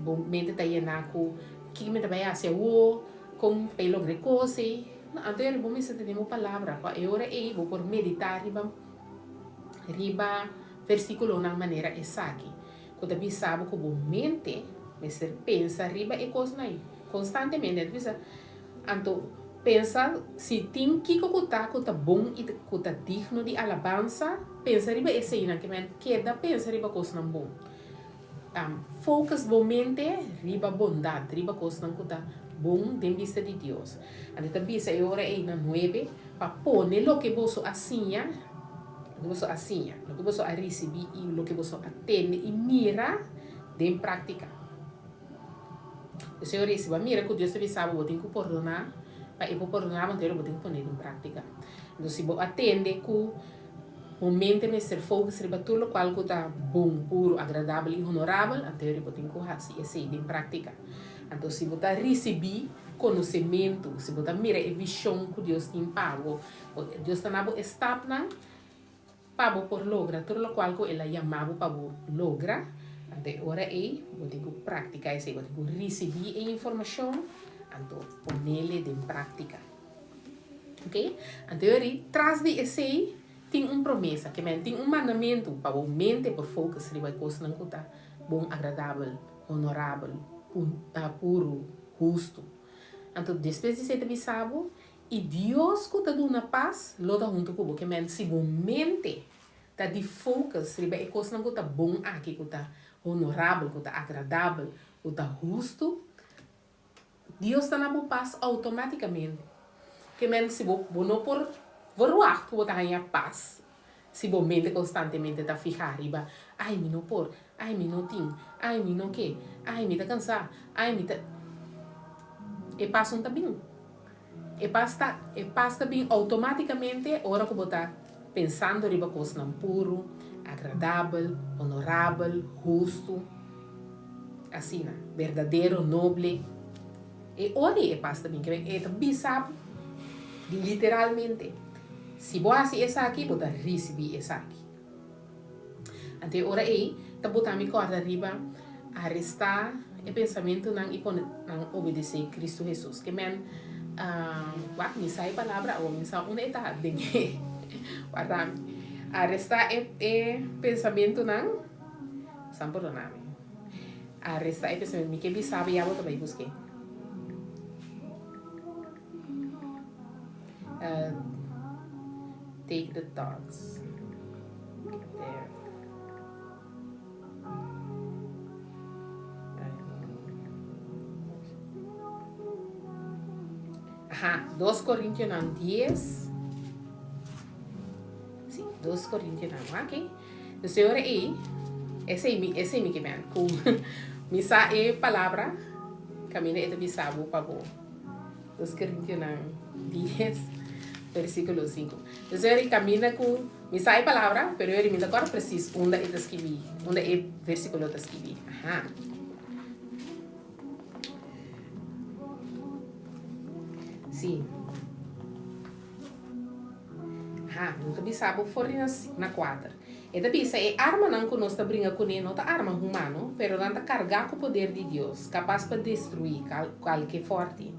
bo mente ta yená ku kiko mi ta bai hasi awor, kon pa e logra e kos ei? No, anto ora bo mester tene bo palabra pa e ora ei bo por meditá riba riba versíkulonan manera esaki ku ta bisa bo ku bo mente mester pensa riba e kosnan ei konstantemente. E ta bisa. Anto, pensa si tin kiko ku ta ku ta bon i ku ta digno di alabansa, pensa riba eseinan, ke men keda pensa riba kosnan bon. Focus bo mente riba bondat, riba kosnan ku ta bon den bista di Dios. Anto ta bisa e ora ei na nuebe pa pone loke boso a siña, loke boso a siña, loke boso a risibí i loke boso a tende i mira den práktika. E Señor di, Si bo a mira ku Dios ta bisa bo, bo tin ku pordoná, pa e por pordoná bo, entero bo tin ku pone den práktika. Enton, si bo a tende ku bo mente mester focus riba tur lokual ku ta bon, puru, agradabel i honorabel, anto bo tin ku hasi esei den práktika. Anto, si bo ta risibí konosementu, si bo ta mira e vishon ku Dios tin pa bo, Dios ta na bo e stapnan, Pa bo por logra tur lokual ku el a yama bo pa bo logra, anto e ora ei bo tin ku praktiká esei, bo tin ku risibí e informashon, anto ponele den práktika. Oke? Anto e ora ei, tras di esei tin un promesa, ke men tin un mandamentu pa bo mente por focus riba e kosnan ku ta bon, agradabel, honorabel, puru, hustu. Anto despues di esei ta bisa bo, I Dios ku ta duna pas lo ta huntu ku bo. Ke men si bo mente ta di focus riba e kosnan ku ta bon aki, ku ta honorabel, ku ta agradabel, ku ta hustu, Dios ta na bo pas outomaticamente. Ke men si bo bo no por verwacht ku bo ta haña pas si bo mente konstantemente ta fiha riba, Ai mi no por, ai mi no tin, ai mi no ke, ai mi ta kansá, ai mi ta. E pas no ta bin. E pas ta e pas ta bin outomátikamente ora ku bo ta pensando riba kosnan puru, agradabel, honorabel, hustu, asina, berdadero, noble. E ora ei e pas ta bin. Ke men e ta bisa bo literalmente, si bo hasi esaki, bo ta risibí esaki. Anto e ora ei ta bota mi kòrda riba arestá e pensamentunan i pone nan obedesé Kristu Hesus. Ke men, wak, mi sa e palabra awor, mi sa unda e ta den e warda mi. Arestá e e pensamentunan, san pordona mi. Arestá e pensamentu, mi ke bisa bo ya bo ta bai busk'é. Take the thoughts there. Aha, 2 Korintionan 10. Sí, 2 Korintionan, ok. Dus e ora ei, esei mi, esei mi ke men, ku mi sa e palabra, kaminda e ta bisa bo pa bo. 2 Korintionan 10, versíkulo 5. Dus e ora kaminda ku mi sa e palabra, pero e ora mi no ta kòrda presis unda e ta skibí, unda e versíkulo ta skibí. Aha. Sí. Aha, mi ta bisa bo for di na kuater. E ta bisa, E armanan ku nos ta bringa kuné no ta arma humano, pero nan ta kargá ku poder di Dios, kapas pa destruí kualke fòrti.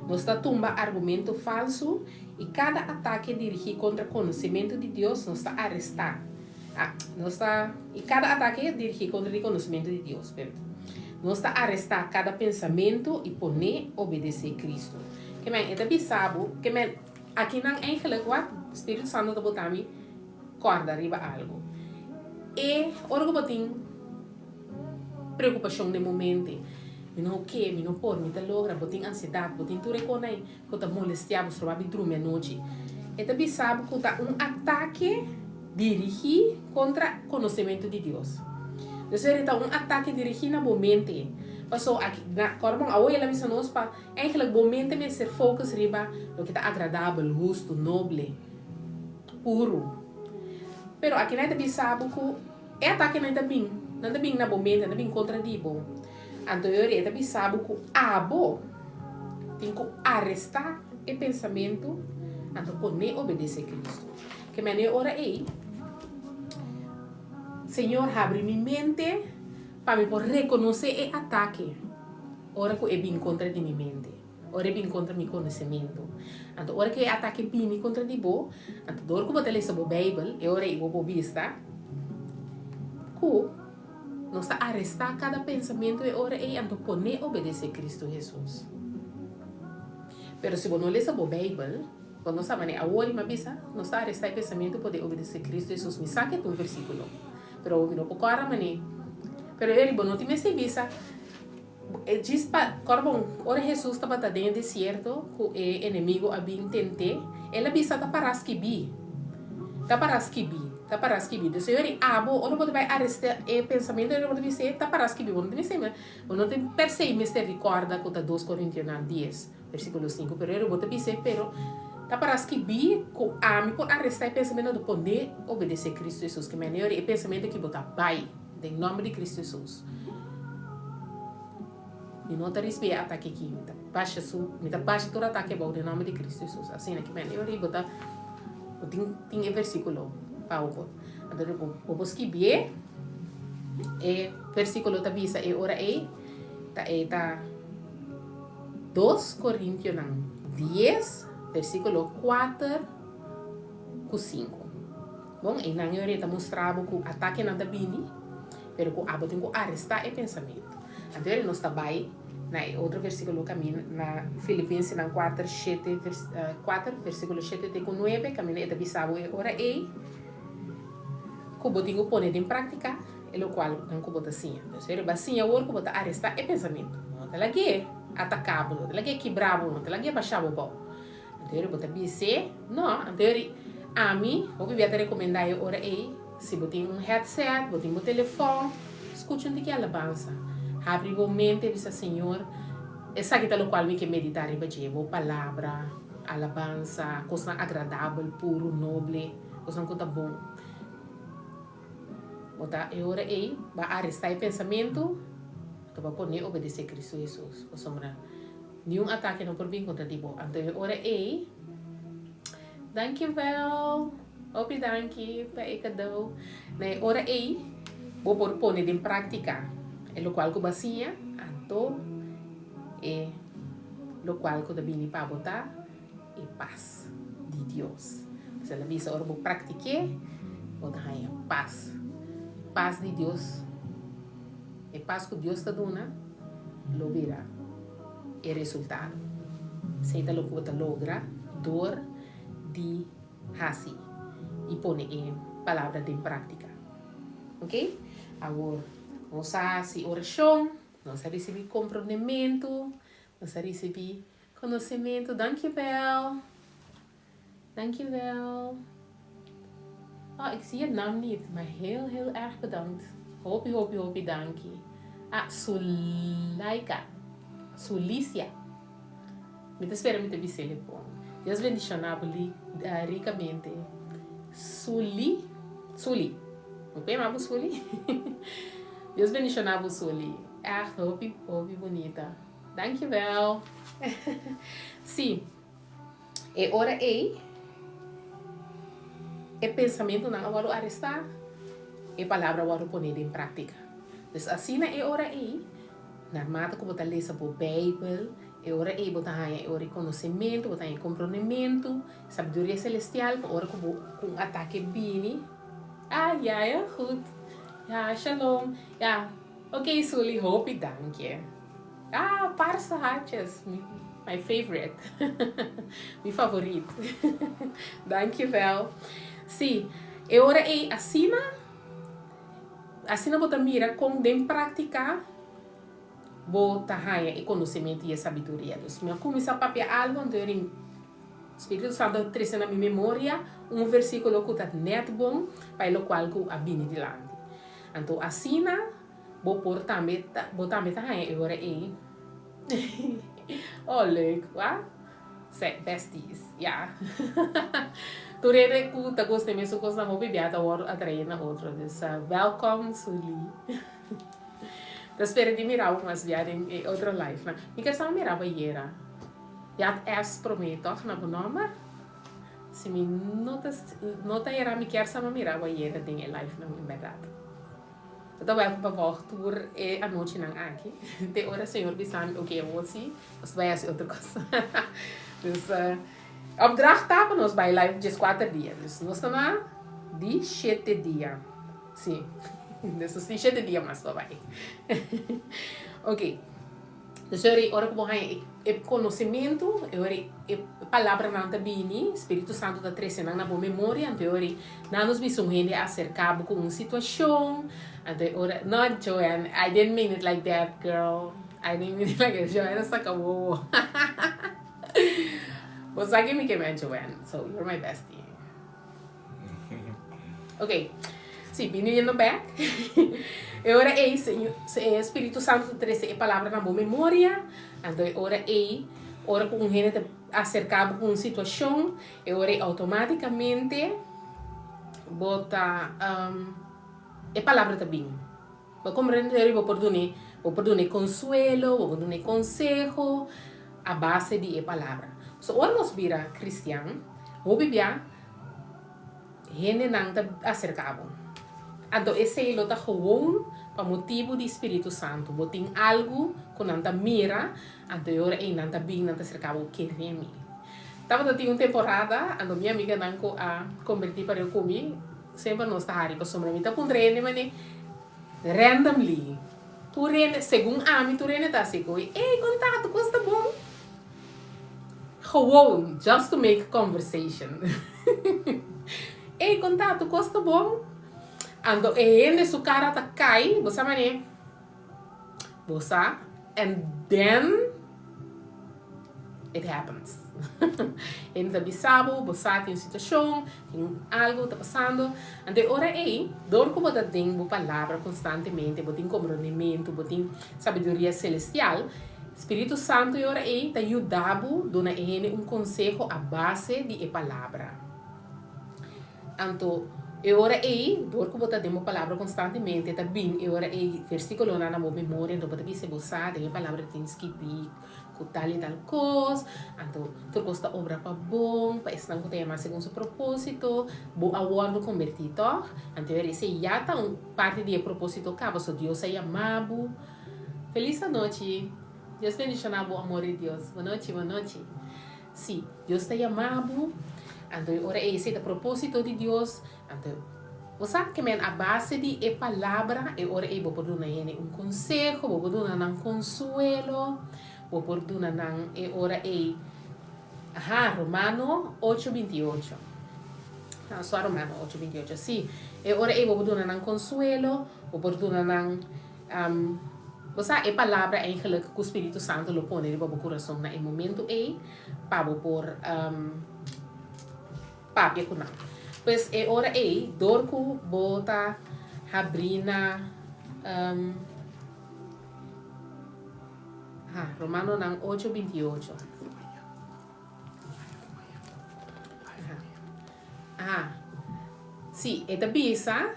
Nos ta tumba argumento falsu i kada atake dirigí kontra konosementu di Dios nos ta arestá. Nos ta, i kada atake dirigí kontra di konosementu di Dios, perdon. Nos ta arestá kada pensamentu i pon'é obedesé Kristu. Ke men, e ta bisa bo, ke men, akinan eigenlijk wak Spiritu Santu ta bota mi, Kòrda riba algu. E ora ku bo tin preokupashon den bo mente, mi no ke, mi no por, mi ta logra, bo tin ansiedat, bo tin tur e kos ei ku ta molestiá bo, stroba bo di drumi anochi. E ta bisa bo ku ta un atake. Dirigí kontra konosementu di Dios. Dus e ta un atake dirigí na bo mente. Paso aki na Kòrbon awo el a bisa nos pa eigenlijk bo mente mester focus riba loke ta agradabel, hustu, noble, puru. Pero aki nan e ta bisa bo ku e atakenan ta bin, nan ta bin na bo mente, nan ta bin kontra di bo. Anto e ora e ta bisa bo ku abo tin ku arestá e pensamentu anto pone obedesé Kristu. Ke mene e ora ei, Señor habri mi mente pa mi por rekonosé e atake ora ku e bin kontra di mi mente, ora e bin kontra mi konosementu. Anto ora ku e atake bini kontra di bo, anto dor ku bo ta lesa bo Beibel, e ora ei bo por bista ku nos ta arestá kada pensamentu e ora ei anto pon'é obedesé Kristu Hesus. Pero si bo no lesa bo Beibel, Bo no sa manera awor i mi a bisa, nos ta arestá e pensamentu por de obedesé Cristo Hesus. Mi sa ke ta un versíkulo, pero awor mi no por kòrda manera. Pero eri bo no tin mester bisa, e djis pa kòrda bon, ora Hesus tabata den e desierto ku e enemigo a bin tent'é, el a bisa ta pará skibí, ta pará skibí, ta pará skibí. Dus eri abo ora bo ta bai arestá e pensamentu eri bo ta bis'é ta pará skibí, bo no tin mester, bo no tin per se mester di kòrda ku ta dos Korintionan dies. Versíkulo sinku, Pero e robot ta bis'é, Pero ta para skibí ku ami por arestá e pensamentu anto pon'é obedesé Kristu Hesus. Ke manera e pensamentu aki bo ta bai den nòmber di Kristu Hesus. Mi no ta risibí e atake aki, mi ta basha su, mi ta basha tur atake abou den nòmber di Kristu Hesus. Asina ke manera bo ta, bo tin tin e versíkulo pa bo. Anto bo por skibié e versíkulo ta bisa e ora ei ta e ta. Dos Korintionan dies, versíkulo kuater ku sinku. Bon, einan e ora e ta mustra bo ku atakenan ta bini, pero ku abo tin ku arestá e pensamentu. Anto ora nos ta bai na e otro versíkulo kaminda na Filipensenan kuater, shete, kuater, versíkulo shete te ku nuebe, kaminda e ta bisa bo e ora ei ku bo tin ku pone den práktika. E lokual nan ku bo ta siña. Entonces e riba siña awor ku bo ta arestá e pensamentu. No ta lag'é ataká bo, no ta lag'é kibrá bo, no ta lag'é bashá bo bou. Anto bo ta bis'é, no, anto ami hopi bia ta rekomendá e ora ei, si bo tin un headset, bo tin bo telefòn, skucha un tiki alabansa. Habri bo mente bisa, Señor, esaki ta lokual mi ke meditá riba dje, bo palabra, alabansa, kosnan agradabel, puru, noble, kosnan ku ta bon. Bo ta e ora ei ba arestá e pensamentu, anto bo a pon'é obedesé Cristo Hesus, pasobra niun atake no por bin kontra di bo. Anto e ora ei, Dankjewel, hopi danki pa e kadó. Na e ora ei bo por pone den práktika e lokual ku bo a siña, anto e lokual ku ta bini pa bo ta. E pas di Dios. Pues el a bisa ora bo praktik'é, bo ta haña pas. Pas di Dios, e pas ku Dios ta duna, lo bira e resultado. Esei ta loke bo ta logra dor di hasi i pone e palabra den práktika. Ok? Awor, nos a hasi orashon, nos a risibí komprondementu, nos a risibí Conocimento, dankjewel. Dankjewel. Oh, ik zie je naam niet, maar heel, heel erg bedankt. Hopi, hopi, hopi danki. Ah, Sulaika. Sulicia. Mi ta spera mi ta bisele bon. Dios bendiciona bo eh, ricamente. Suli, Suli. Mi por yama bo Suli? Dios bendiciona bo Suli. Echt hopi, hopi bunita. Dankjewel. Sí, e ora ei e pensamentunan a wòrdu arestá, e palabra a wòrdu poné den práktika. Dus asina e ora ei, narmate ku bo ta lesa bo Beibel, e ora ei bo ta haña e ora e konosementu, bo ta haña e komprondementu, sabiduria selestial, pa ora ku bo ku un atake bini, ah ya, heel goed, ya, shalom, ya. Ok Sully hopi dankje. Ah parse hartjes my favorite mi favorit dankjewel si e ora ei asina asina bo ta mira kon den praktika bo ta haña e konosementu i e sabiduria dus mi a kuminsá papia algu anto. Spiritu Santu a trese na mi memoria un versíkulo ku ta nèt bon pa e lokual ku a bini dilanti. Anto asina bo por tambe ta, bo tambe ta haña e ora ei. Oh leuk, wa? Sè, besties, ya. Tur hende ku ta gusta e mesun kosnan hopi bia ta wòrdu atraé na otro. Dus, wèlkòm Sully. Ta spera di mira bo mas bia den e otro live nan. Mi ker sa mira bo ayera. Yat S promé tòg na bo nòmber? Si mi no ta no ta era mi kier sa mira bo ayera den e live nan en bèrdat. Bo ta wèlkom pa vòlg tur e anochinan aki te ora Señor bisa mi oke awor si nos ta bai hasi otro kos. Dus opdracht ta pa nos bai live dieskuater dia. Dus nos ta na di shete dia. Si. Dus nos tin shete dia mas pa bai. Oke. Dus ora ora ku bo haña e e konosementu, e ora e palabranan ta bini, Spiritu Santu ta trese nan na bo memoria, anto e ora nan nos bisa un hende a aserká bo ku un situashon, anto e ora, no Joanne, I didn't mean it like that girl, I didn't mean it like that, Joanne a saka wowo. Bo sa ke mi ke men Joanne, so you're my bestie. Ok, si, biniendo bek, e ora ei e Spiritu Santu ta trese e palabra na bo memoria, anto e ora ei, ora ku un hende ta aserká bo ku un situashon, e ora ei outomátikamente bo ta, e palabra ta bin. Bo komprende bo por dun'é, bo por dun'é konsuelo, bo por dun'é konseho a base di e palabra. So ora nos bira kristian, hopi bia hendenan ta aserká bo. Anto esei lo ta gewoon pa motibu di Spiritu Santu. Bo tin algu ku nan ta mira, anto e ora ei nan ta bin, nan ta aserká bo, Kere mi. Tabata tin un temporada, anto mi amiganan ku a kombertí pareu ku mi, Semper nos ta hari pasobra mi ta puntra hende mane randomly tur hende segun ami tur hende ta hasi koe ey kon ta tu kos ta bon gewoon just to make conversation ey kon ta tu kos ta bon anto e hende su kara ta kai bo sa mane bo sa and then It happens. Hende ta bisa bo, bo sa tin un situashon, tin algu ta pasando. Anto e ora ei, dor ku bo ta den bo palabra konstantemente, bo tin komprondementu, bo tin sabiduria selestial, Spiritu Santu e ora ei ta yuda bo duna e hende un konseho a base di e palabra. Anto e ora ei, dor ku bo ta den bo palabra konstantemente, ta bin e ora ei versíkulonan na bo memoria, anto bo ta bisa bo sa den e palabra tin skibí ku tal i tal kos, anto tur kos ta obra pa bon, pa esnan ku ta yamá segun su propósito, bo a wòrdu kombertí tòg? Anto e ora esei ya ta un parti di e propósito kaba, so Dios a yamá bo. Felis anochi! Dios bendishoná bo amor di Dios. Bonochi, bonochi. Sí, Dios ta yama bo, anto e ora ei esei ta propósito di Dios, anto bo sa ke men a base di e palabra e ora ei bo por duna hende un konseho, bo por duna nan konsuelo, bo por duna nan e ora ei, aha, Romano ocho binti ocho, sua Romano ocho binti ocho, sí, e ora ei bo por duna nan konsuelo, bo por duna nan. Bo sa e palabra eigenlijk ku Spiritu Santu lo pone riba bo kurason na e momentu ei pa bo por papia ku nan. Pues e ora ei dor ku bo ta habrí na Romanonan ocho binti ocho. Aha. Sí, e ta bisa,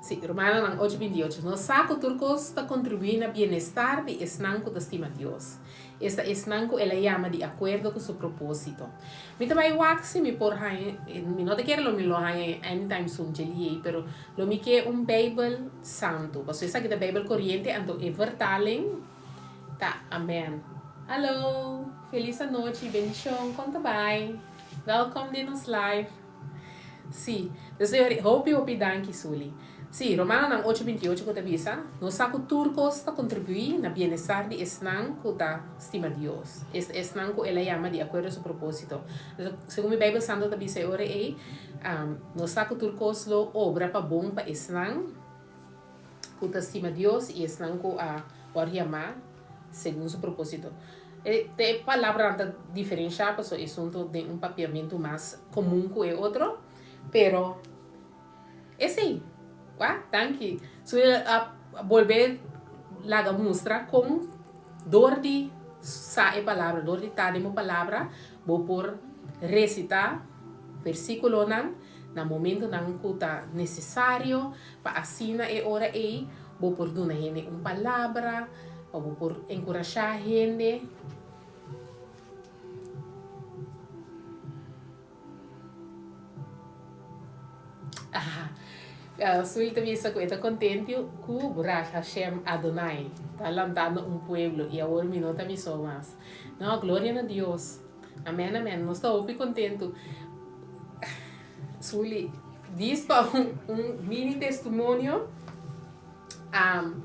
sí, Romanonan ocho binti ocho, Nos sa ku tur kos ta kontribuí na bienestar di esnan ku ta stima Dios, esta esnan ku el a yama di akuerdo ku su propósito. Mi ta bai wak si mi por haña, mi no ta kere lo mi lo haña anytime soon djeli ei, pero lo mi ke un Beibel santu, pasobra esaki ta Beibel koriente, anto e vertaling ta amen. Hallo, felis anochi, bendishon, kon ta bai? Welkom den nos live. Sí, dus e ora hopi hopi danki Sully. Sí, Romanonan ocho binti ocho ku ta bisa, Nos sa ku tur kos ta kontribuí na bienestar di esnan ku ta stima Dios, esta esnan ku El a yama di akuerdo su propósito. Segun mi Beibel Santu ta bisa e ora ei, nos sa ku tur kos lo obra pa bon pa esnan ku ta stima Dios i esnan ku a wòrdu yamá. Segun su propósito. E te e palabranan ta diferenshá pasobra esun ta den un papiamentu mas komun ku e otro, pero esei. Wak, danki. Su el a bolbe laga mustra kon dor di sa e palabra, dor di ta den bo palabra, bo por resitá versíkulonan na momentunan ku ta nesesario pa asina e ora ei bo por duna hende un palabra, pa bo por enkurashá hende. Suil ta bisa ku e ta kontento ku Baruch Hashem Adonai ta lantando un pueblo i awor mi no ta mi so mas. No, gloria na Dios. Amen, amen. Nos ta hopi kontentu. Suli, dis pa un, un mini testimonio. Um,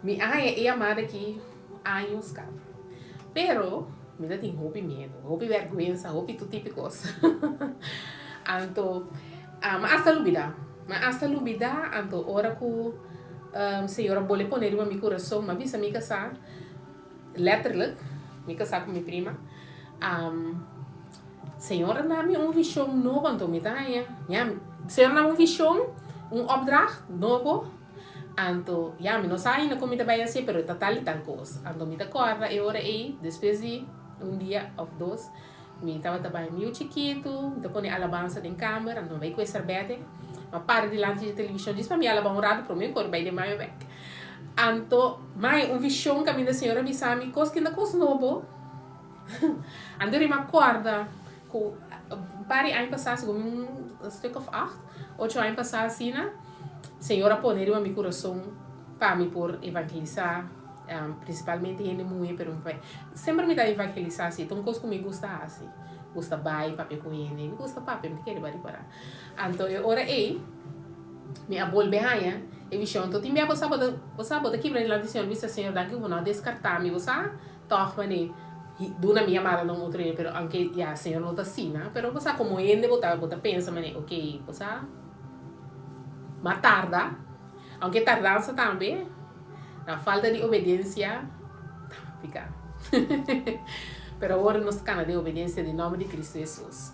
mi a haña e yamada aki años kaba. Pero mi ta tin hopi miedo, hopi vergüenza, hopi tur tipo kos. Anto, um, mi hasta lubida. Mi hasta lubida, anto ora ku um, Señor a bole pone riba mi kurason, mi a bisa mi kasá, Letterlijk, mi kasá ku mi prima, Señor a dami un vishon nobo, anto mi ta haña, ya, Señor a dami un vishon, un opdracht nobo, anto, ya, mi no sa ainda kon mi ta bai hasié, pero ta tal i tal kos. Anto mi ta kòrda e ora ei, despues di un dia òf dos, mi tabata bai mi yu chikitu, mi ta pone alabansa den kamer, anto mi bai ku e sèrbète, mi a para dilanti di televishon djis pa mi alabá un ratu promé mi kore bai den baño bèk. Anto, mai, un vision caminda Señor a bisa mi, cos kinda cos nobo. Anto mi a corda cu un par di aña pasa, segun mi un stuk of acht, ocho aña pasa asina, Señor a pone riba mi curason pa mi por evangelisa, principalmente hende muhe, pero semper mi ta evangelisa si, ta un cos cu mi gusta haci, gusta bay papia cu hende, mi gusta papia, mi ta kere bay ripara. Anto e ora ei mi a bolbe haña e vishon. Anto tin bia bo sa bo ta bo sa bo ta kibra dilanti Señor bisa Señor danki ku bo no a deskartá mi bo sa tòg manera duna mi yamada na un otro hende pero aunke ya Señor no ta asina pero bo sa komo hende bo ta bo ta pensa manera ok bo sa m'a tarda aunke tardansa tambe na falta di obedensia ta piká pero awor nos ta kana den obedensia den nòmber di Kristu Hesus.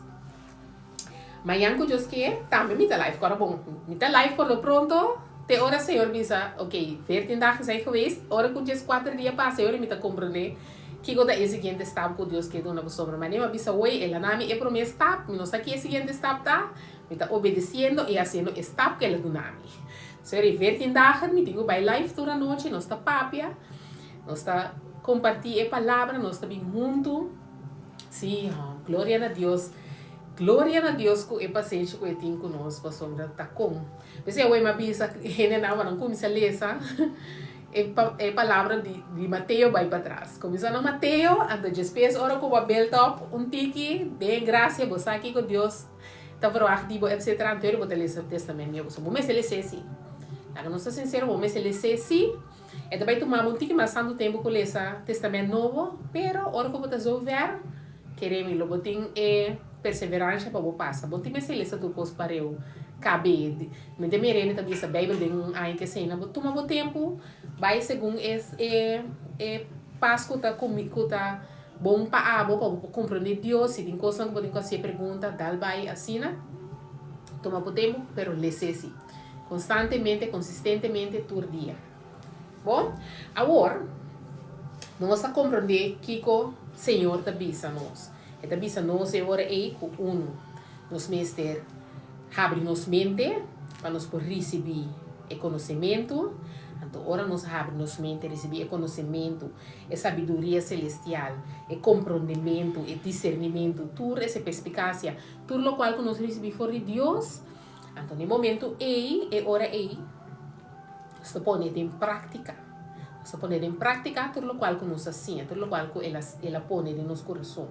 Mañan ku Dios ke, tambe mi ta live. Kora bon, mi ta live por lo pronto te ora Señor bisa, ok, veertien dagen zijn geweest, ora ku dieskuater dia pasa e ora mi ta komprendé kiko ta e siguiente stap ku Dios ke duna pasobra manera mi a bisa hoy, el a na mi e promé stap, mi no sa ki e siguiente stap ta, mi ta obedesiendo i hasiendo e stap ku el a duna mi. Señor, e veertien dagen mi tin ku bai live tur anochi, nos ta papia, nos ta kompartí e palabra, nos ta bin huntu. Sí, hò, gloria na Dios. Gloria na Dios ku e pasenshi ku e tin ku nos, pasobra ta kon. P'esei awor mi a bisa hendenan pa nan kuminsá lesa e e palabra di di Mateo bai patras. Kuminsá na Mateo, anto despues ora ku bo a build up un tiki den grasia, bo sa kiko Dios ta verwagt di bo etcetera, anto bo ta lesa Testament Nuevo. So bo mester les'é sí. Laga nos ta sinsero, bo mester les'é sí. E ta bai tuma bo un tiki mas tantu tempu ku lesa Testament Nobo, pero ora ku bo ta zover, kere mi, lo bo tin e perseveransha pa bo pasa. Bo tin mester lesa tur kos pareu kabe. Mi ta mira hende ta bisa Beibel den un aña kesei. Na bo tuma bo tempu, bai segun e e e pas ku ta ku ta bon pa abo, pa bo por komprende Dios. Si tin kosnan ku bo tin ku hasié pregunta, dal bai asina. Tuma bo tempu, pero les'é si. Konstantemente, konsistentemente, tur dia. Bon, awor nos a komprondé kiko Señor ta bisa nos. E ta bisa nos e ora ei ku unu, nos mester habri nos mente pa nos por risibí e konosementu. Anto ora nos habri nos mente, risibí e konosementu, e sabiduria selestial, e komprondementu, e disernimentu, tur ese perspikasia, tur lokual ku nos risibí for di Dios, Anto na e momento ei, e ora ei, nos ta pone den práktika. Nos ta pone den práktika tur lokual ku nos a siña, tur lokual ku el a el a pone den nos kurason.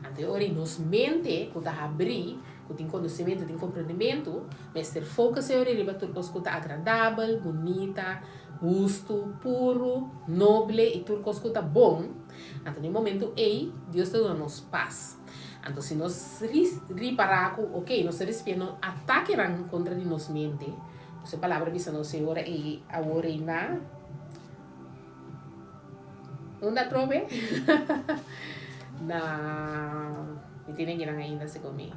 Anto e ora ei nos mente ku ta habrí, ku tin konosementu, tin komprendementu, mester focus e ora ei riba tur kos ku ta agradabel, bunita, hustu, puru, noble i tur kos ku ta bon. Anto na e momento ei, Dios ta duna nos pas. Anto si nos ripará ku ok, nos ta risibiendo atakenan kontra di nos mente, pues e palabra bisa nos e ora ei, awor reiná. Unda atrobe? Na, mi tin e nan ainda segun mi.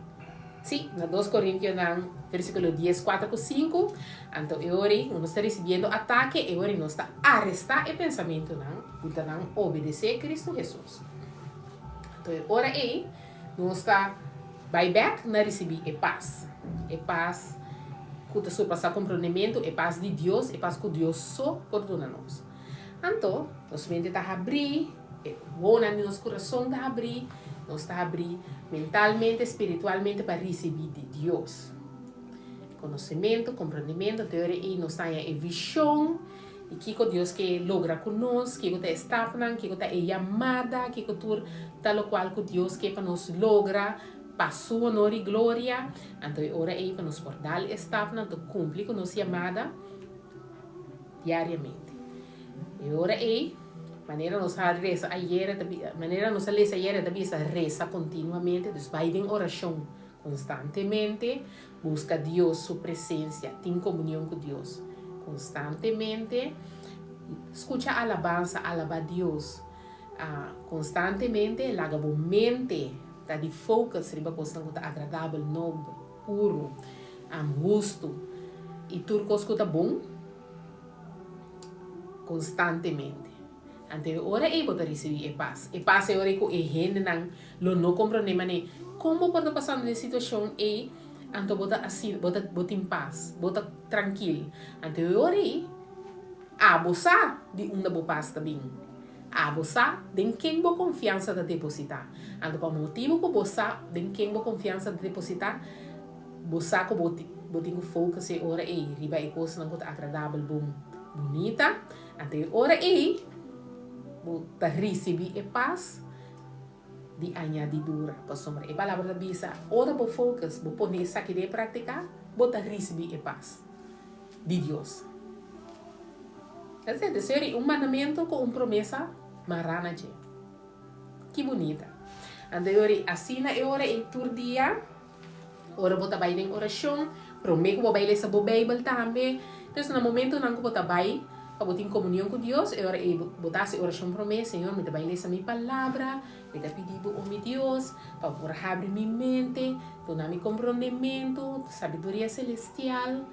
Sí, na 2 Korintionan versíkulo 10, 4 ku 5. Anto e ora ei nos ta risibiendo atake, e ora ei nos ta arestá e pensamentunan ku ta nan obedesé Kristu Hesus. Anto e ora ei nos ta bai bèk na risibí e pas, e pas ku ta surpasá komprondementu, e pas di Dios, e pas ku Dios so por duna nos. Anto, nos mente ta habrí, e wonan di nos kurason ta habrí, nos ta habrí mentalmente, spiritualmente pa risibí di Dios. Konosementu, komprondementu, anto ora ei nos ta haña e vishon di kiko Dios ke logra ku nos, kiko ta e stapnan, kiko ta e yamada, kiko tur ta lokual ku Dios ke pa nos logra pa Su honor i gloria. Anto e ora ei pa nos por dal e stapnan, anto kumpli ku nos yamada. diariamente. E ora ei, manera nos a resa ayera, manera nos a lesa ayera, ta bisa resa kontinuamente, dus bai den orashon konstantemente, buska Dios su presensia, tin komunion ku Dios konstantemente, skucha alabansa, alaba Dios konstantemente, laga bo mente ta di focus riba kosnan ku ta agradabel, nobel. Puru, hustu i tur kos ku ta bon konstantemente. Anto e ora ei bo ta risibí e pas. E pas e ora ei ku e hendenan lo no komprondé manera kon bo por ta pasando den e situashon ei, anto bo ta asina, bo ta bo tin pas, bo ta trankil. Anto e ora ei abo sa di unda bo pas ta bin. Abo sa den ken bo konfiansa ta depositá. Anto pa motibu ku bo sa den ken bo konfiansa ta depositá, bo sa ku bo bo tin ku focus e ora ei riba e kosnan ku ta agradabel, bon, bunita. Anto e ora ei bo ta risibí e pas di añadidura. Pasobra e Palabra ta bisa, ora bo focus, bo pone esaki den práktika, bo ta risibí e pas di Dios. That's it. Esei un mandamentu ku un promesa mará na dje. Ki bunita! Anto e ora ei, asina e ora ei tur dia, ora bo ta bai den orashon, promé ku bo bai lesa bo Beibel tambe. Entonces na momentunan ku bo ta bai pa bo tin komunion ku Dios, e ora ei bo ta hasi orashon promé, Señor, mi ta bai lesa mi palabra, mi ta pidi bo, o mi Dios, pa bo por habri mi mente, duna mi komprondementu, sabiduria selestial.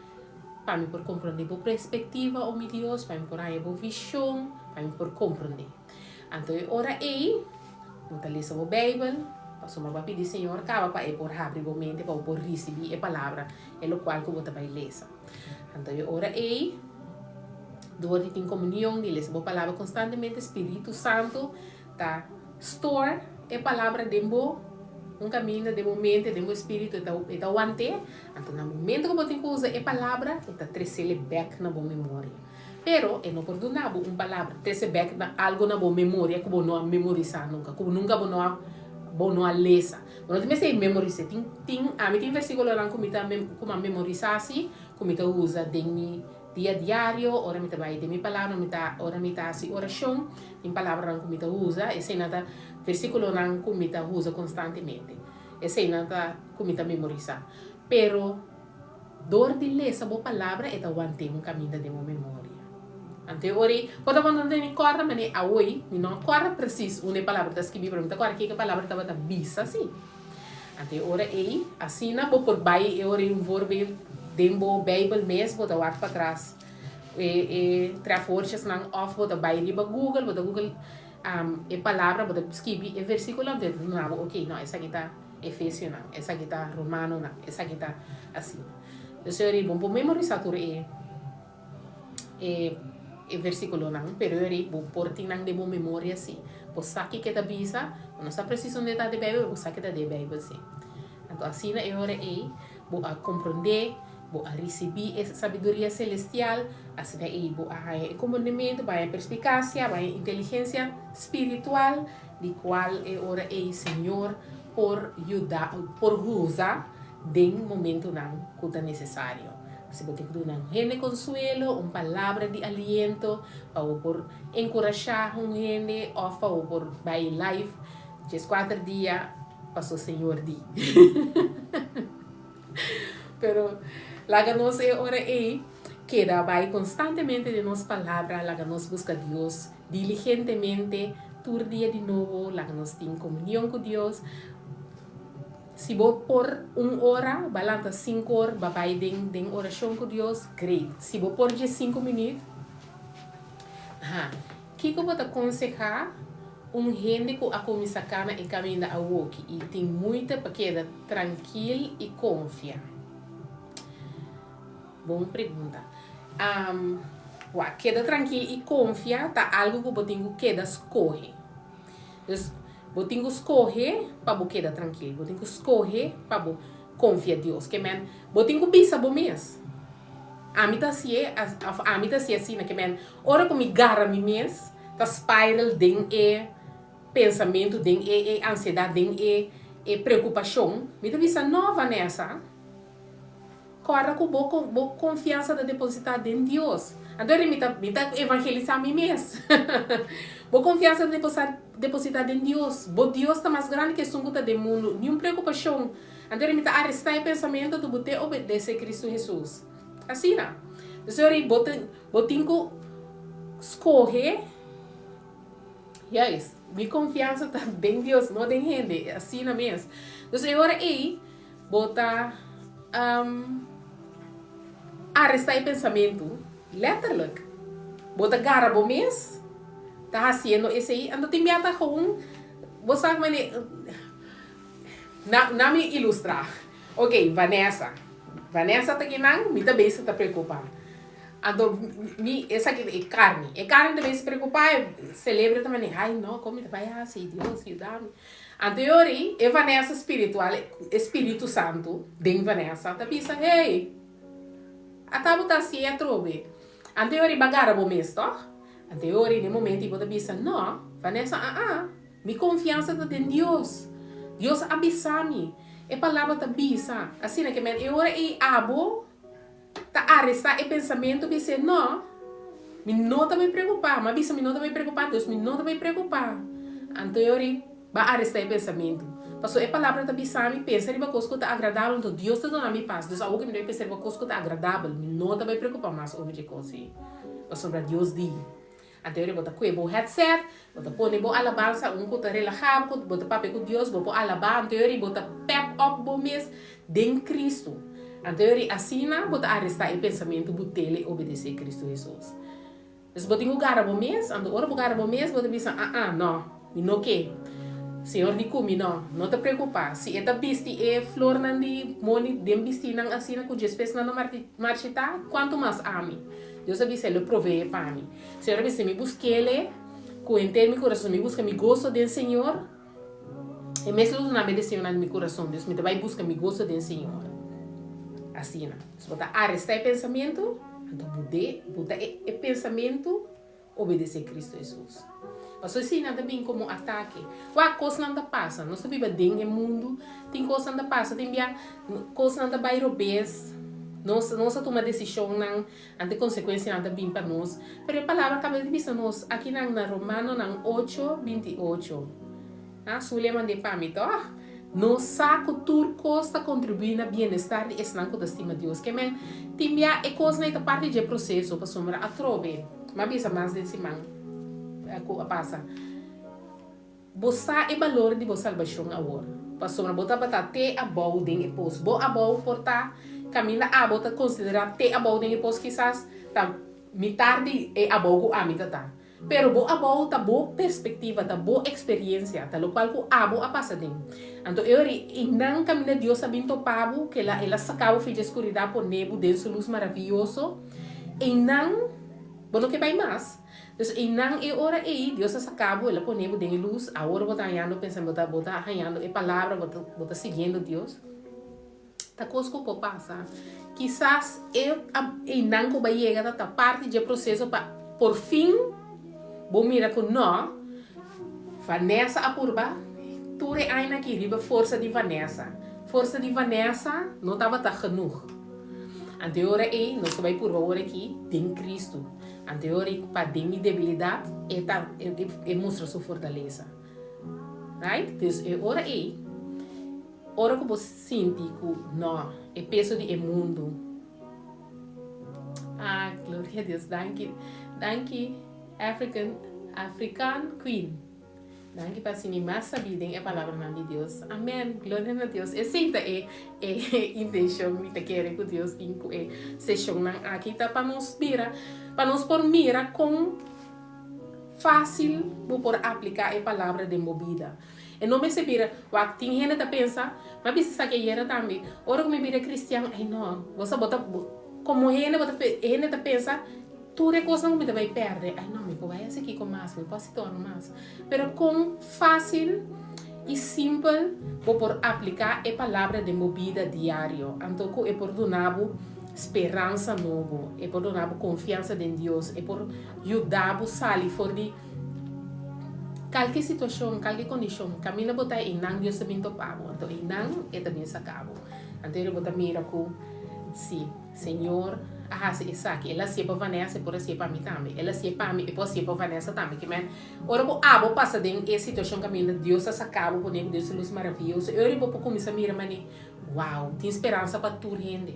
Pa mi por komprondé bo perspektiva, o mi Dios, pa mi por haña bo vishon, pa mi por komprondé. Anto e ora ei, bo ta lesa bo Beibel, pasobra bo a pidi Señor kaba pa e por habri bo mente pa bo por risibí e palabra, e lokual ku bo ta bai lesa. Anto e ora ei, dor di tin komunion, di lesa bo palabra konstantemente, Spiritu Santu ta store e palabra den bo un kaminda, den bo mente, den bo espiritu, e ta e ta want'é. Anto na momento ku bo tin ku usa e palabra, e ta tres'el bèk na bo memoria. Pero e no por duna bo un palabra, trese bèk na algu na bo memoria ku bo no a memorisá nunka, ku nunka bo no a bo no a lesa. Bo no tin mester memoris'é. Tin tin ami tin versíkulonan ku mi ta ku mi a memorisá si, ku mi ta usa den mi Dia diario, ora mi ta bai den mi palabra, mi ta, ora mi ta hasi orashon, tin palabranan ku mi ta usa, eseinan ta versíkulonan ku mi ta usa konstantemente. Eseinan ta ku mi ta memorisá. Pero dor di lesa bo palabra e ta want'é un kaminda den bo memoria. Anto e ora ei, por ta bo no ta ni kòrda manera awoy, mi no a kòrda presis unda e palabra ta skibí, pero mi ta kòrda kiko e palabra tabata bisa sí. Anto e ora ei, asina bo por bai e ora ei un voorbeeld den bo Bijbel mes, bo ta wak patras e e trefwoordjesnan of bo ta bai riba Google, bo ta Google e palabra, bo ta skibi e versiculo anto e ta duna bo ok no esaki ta Efesionan, esaki ta Romanonan, esaki ta asina. Dus e ora ei bo por memorisa tur e e e versiculonan, pero e ora ei bo por tin nan den bo memoria si. Bo sa kiko e ta bisa, bo no sa presis unda e ta den Bijbel, pero bo sa ke ta den Bijbel si. Anto asina e ora ei bo a komprondé, bo a risibí e sabiduria selestial, asina ei bo a haña e komprondimiento, bo a haña perspikasia, bo a haña inteligensia spiritual, di kual e ora ei Señor por yuda, por usa den momentunan ku ta nesesario. Si bo tin ku duna un hende konsuelo, un palabra di aliento pa bo por enkurashá un hende òf pa bo por bai live dieskuater dia paso Señor di. Pero laga nos e ora ei keda bai konstantemente den nos palabra, laga nos buska Dios diligentemente. Tur dia di nobo, laga nos tin komunion ku Dios. Si bo por un ora, ba lanta sink'or, ba bai den den orashon ku Dios, great. Si bo por dje sinku minüt, ha. Kiko bo ta konsehá un hende ku a kuminsá kana e kaminda awoki i tin muite pa keda trankil i konfia? Bon pregunta. Wak, keda trankil i konfia ta algu ku bo tin ku keda skohe. Dus, bo tin ku skohe pa bo keda trankil. Bo tin ku skohe pa bo konfia Dios. Ke men, bo tin ku bisa bo mes, Ami ta hasié, òf ami ta hasié asina. Ke men, ora ku mi gara mi mes ta spiral den e pensamentu, den e ansiedat, den e preokupashon, mi ta bisa, No, Vanessa. Kòrda ku bo bo konfiansa ta depositá den Dios. Anto mi ta mi ta evangelisá mi mes. Bo konfiansa ta deposá depositá den Dios. Bo Dios ta mas grandi ku esun ku ta den mundu. Niun preokupashon. Anto mi ta arestá e pensamentu ku bo te obedesé Kristu Hesus. Asina. Entonces bo ta bo tin ku skohe juist. Mi konfiansa ta den Dios, no den hende. Asina mes. Entonces e ora ei. Bo ta arestá e pensamentu, letterlijk. Bo ta gara bo mes ta hasiendo esei, anto tin bia ta gewoon, bo sa mane, na na mi ilustrá. Ok, Vanessa, Vanessa ta kinan, mi ta bezig ta preokupá. Anto mi, esaki ta e karni, e karni ta bezig preokupá, e selebro ta mane, ai no, kon mi ta bai hasi, Dios yuda mi. Anto e ora ei, e Vanessa spiritual, e Spiritu Santu den Vanessa, ta bisa, Hey! Ata bo ta hasié atrobe. Anto e ora ei bo a gara bo mes, tòg? Anto e ora ei, na e momento ei bo ta bisa, No, Vanessa, aa, mi konfiansa ta den Dios. Dios a bisa mi. E Palabra ta bisa. Asina ke men, e ora ei abo ta arestá e pensamentu, bis'é, No, mi no ta bai preokupá. Mi a bisa mi no ta bai preokupá, dus mi no ta bai preokupá. Anto e ora ei bo a arestá e pensamentu. Pasobra e Palabra ta bisa mi, Pensa riba kos ku ta agradabel, anto Dios ta duna mi pas. Dus awor ku mi ta bai pensa riba kos ku ta agradabel, mi no ta bai preokupá mas over dje kos ei, pasobra Dios di. Anto e ora bo ta kue bo headset, bo ta pone bo alabansa, un ku ta relahá bo, bo ta papia ku Dios, bo por alabá, anto e ora bo ta pep up bo mes den Cristo. Anto e ora asina bo ta arestá e pensamentu bu tele i obedesé Cristo Hesus. Dus bo tin ku gara bo mes, anto ora bo gara bo mes bo ta bisa, ah ah, no, mi no ke. Señor di ku mi no, no ta preokupá. Si e ta bisti e flornan di moni den bistinan asina ku djespes nan no marchitá, kuantu mas ami? Dios a bisa, E lo proveé pa mi. Señor a bisa, Si mi busk'El ku henter mi kurason, mi buska mi goso den Señor, E mes lo duna mi e deseonan di mi kurason. Dios, mi ta bai buska mi goso den Señor. Asina. Si bo ta arestá e pensamentu, anto bo de, bo ta e pensamentu obedesé Cristo Hesus. Pasobra esei nan ta bin komo atake. Wak, kosnan ta pasa. Nos ta biba den e mundu, tin kosnan ta pasa, tin bia kosnan ta bai robes, nos nos a tuma desishonnan, Ante konsekuensianan ta bin pa nos. Pero e palabra kaba di bisa nos akinan na Romanonan ocho, 28. Ah, Zulia mand'é pa mi, tòg? Nos sa ku tur kos ta kontribuí na bienestar di esnan ku ta stima Dios. Ke men, tin bia e kosnan ei ta parti dje proseso, pasobra atrobe, m'a bisa mas den siman ku a pasa. Bo sa e balor di bo salbashon awor, pasobra bo tabata te abou den e pos. Bo abou por ta kaminda abo ta konsiderá te abou den e pos, kisas ta mitar di e abou ku ami ta ta. Pero bo abou ta bo perspektiva, ta bo eksperiensia, ta lokual ku abo a pasa den. Anto e ora ei nan kaminda Dios a bin topa bo, ku el a el a saka bo for dje skuridat pone bo den su lus maravioso, einan bo no ke bai mas. Dus einan e ora ei Dios a saca bo, el a pone bo den e luz, awor bo ta hañando pensa, bo ta bo ta hañando e palabra, bo ta bo ta siguiendo Dios. Ta cos cu por pasa. Kisas e einan cu bo a yega ta ta parti dje proceso pa por fin bo mira cu no, Vanessa a purba tur e añanan aki riba forsa di Vanessa. Forsa di Vanessa no tabata genoeg. Anto e ora ei nos ta bay purba awor aki den Cristo. Anto e pa den mi debilidat e ta e mustra su fortalesa. Right? Dus e ora ei, ora ku bo sinti ku no, e peso di e mundu. Ah, gloria a Dios. Danki. Danki African African Queen. Danki pa hasi mi mas sabí den e palabranan di Dios. Amèn! Gloria na Dios! Esei ta e e intenshon mi ta kere ku Dios tin ku e seshonnan aki, ta pa nos mira, pa nos por mira kon fásil bo por apliká e palabra den bo bida. E no mester bira, wak, tin hende ta pensa, mi a bisa esaki ayera tambe, ora ku mi bira kristian, ai no, bo sa bo ta, komo hende bo ta, hende ta pensa, Tur e kosnan ku mi ta bai pèrdè, ai no, mi por bai hasi kiko mas, mi por hasi torno mas. Pero kon fásil i simpel bo por apliká e palabra den bo bida diario, anto ku e por duna bo speransa nobo, e por duna bo konfiansa den Dios, e por yuda bo sali for di kalke situashon, kalke kondishon. Kaminda bo ta einan Dios ta bin topa bo, anto einan e ta bin saka bo. Anto bo ta mira ku si. Señor a hasi esaki. El a hasié pa Vanessa, e por hasié pa mi tambe. El a hasié pa mi, e por hasié pa Vanessa tambe. Ke men, ora ku abo pasa den e situashon kaminda Dios a saka bo pone ku den su lus maravioso, e ora bo por kuminsá mira manera, wow, tin speransa pa tur hende.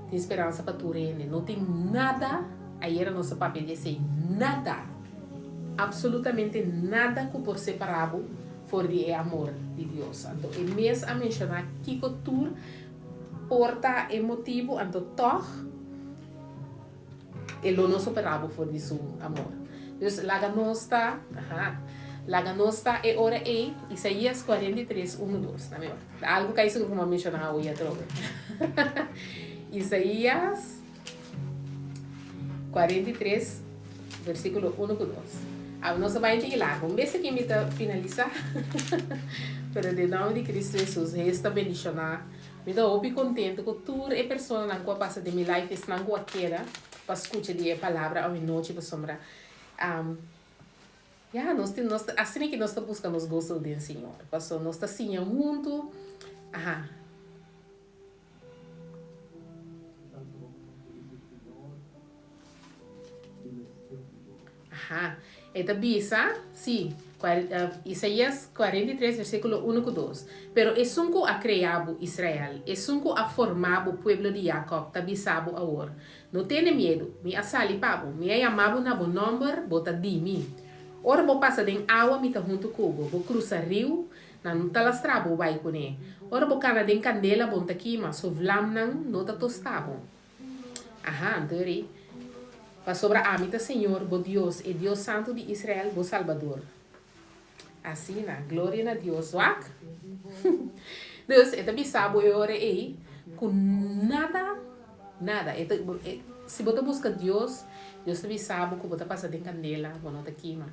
Tin speransa pa tur hende. No tin nada, ayera nos a papia di esei, nada, absolutamente nada ku por separá bo for di e amor di Dios. Anto e mes a menshoná kiko tur Por ta e motibu anto tòg e lo no superá bo for di su amor. Dus laga nos ta, aha, laga nos ta e ora ei, Isaías 43, 1, 2. Na mi ora. Ta algu kai sigur ku mi a menshoná awe atrobe. Isaías 43, versíkulo 1 ku 2. Awe nos a bai un tiki largu. Un bes aki mi ta finalisá. Pero den nòmber di Kristu Hesus, Hees ta bendishoná. Mi ta hopi kontentu ku tur e personanan ku a pasa den mi life, esnan ku a keda pa skucha di e palabra awe nochi pasobra ya nos tin nos asina ki nos ta buska nos goso den Señor. Pasobra nos ta siña huntu. Aha. Aha. E ta bisa, sí, Isaías 43, versíkulo 1 ku 2, Pero esun ku a krea bo, Israel, esun ku a forma bo, pueblo di Jakòb, ta bisa bo awor, No tene miedu, mi a sali pa bo, mi a yama bo na bo nòmber, bo ta di mi. Ora bo pasa den awa, mi ta huntu ku bo, bo krusa riu, Nan no ta lastra bo bai kuné. Ora bo kana den kandela bon ta kima, so vlamnan no ta tosta bo. Aha, anto e rei, Pasobra ami ta Señor, bo Dios, e Dios Santu di Israel, bo Salbador. Asina, gloria na Dios, wak! Dus, e ta bisa bo e ora ei ku nada, nada, e ta, si bo ta buska Dios, Dios ta bisa bo ku bo ta pasa den kandela, bo no ta kima.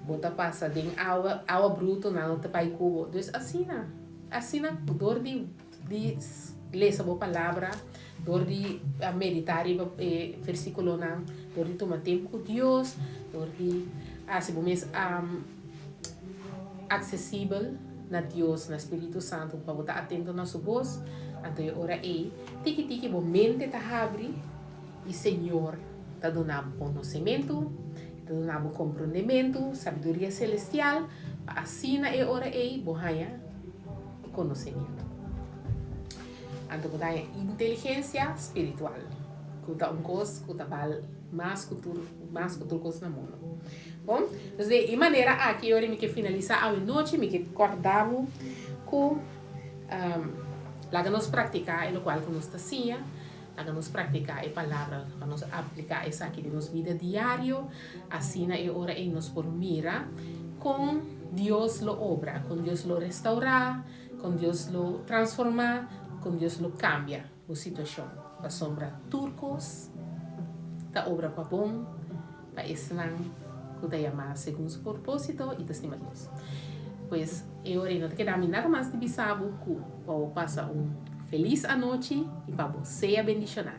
Bo ta pasa den awa, awa bruto nan no ta bai ku bo. Dus asina, asina dor di di lesa bo palabra, dor di meditá riba e versíkulonan, dor di tuma tempu ku Dios, dor di hasi bo mes aksesibel na Dios, na Spiritu Santu, pa bo ta atento na su bos, anto e ora ei tiki tiki bo mente ta habri i Señor ta duna bo konosementu. Ta duna bo komprondementu, sabiduria selestial, pa asina e ora ei bo haña konosementu. Anto bo ta haña inteligensia spiritual, ku ta un kos ku ta bal mas ku tur mas ku tur kos na mundu. Bon, dus di e manera aki ora mi ke finalisá awe nochi, mi ke kòrda bo ku laga nos praktiká e lokual ku nos ta siña. Laga nos praktiká e palabra, laga nos apliká esaki den nos bida diario, asina e ora ei nos por mira kon Dios lo obra, kon Dios lo restaurá, kon Dios lo transformá, kon Dios lo kambia bo situashon. Pasobra tur kos ta obra pa bon pa esnan ku ta yamá segun su propósito i ta stima Dios. Pues e ora ei no ta keda mi nada mas di bisa bo ku pa bo pasa un felis anochi i pa bo sea bendishoná.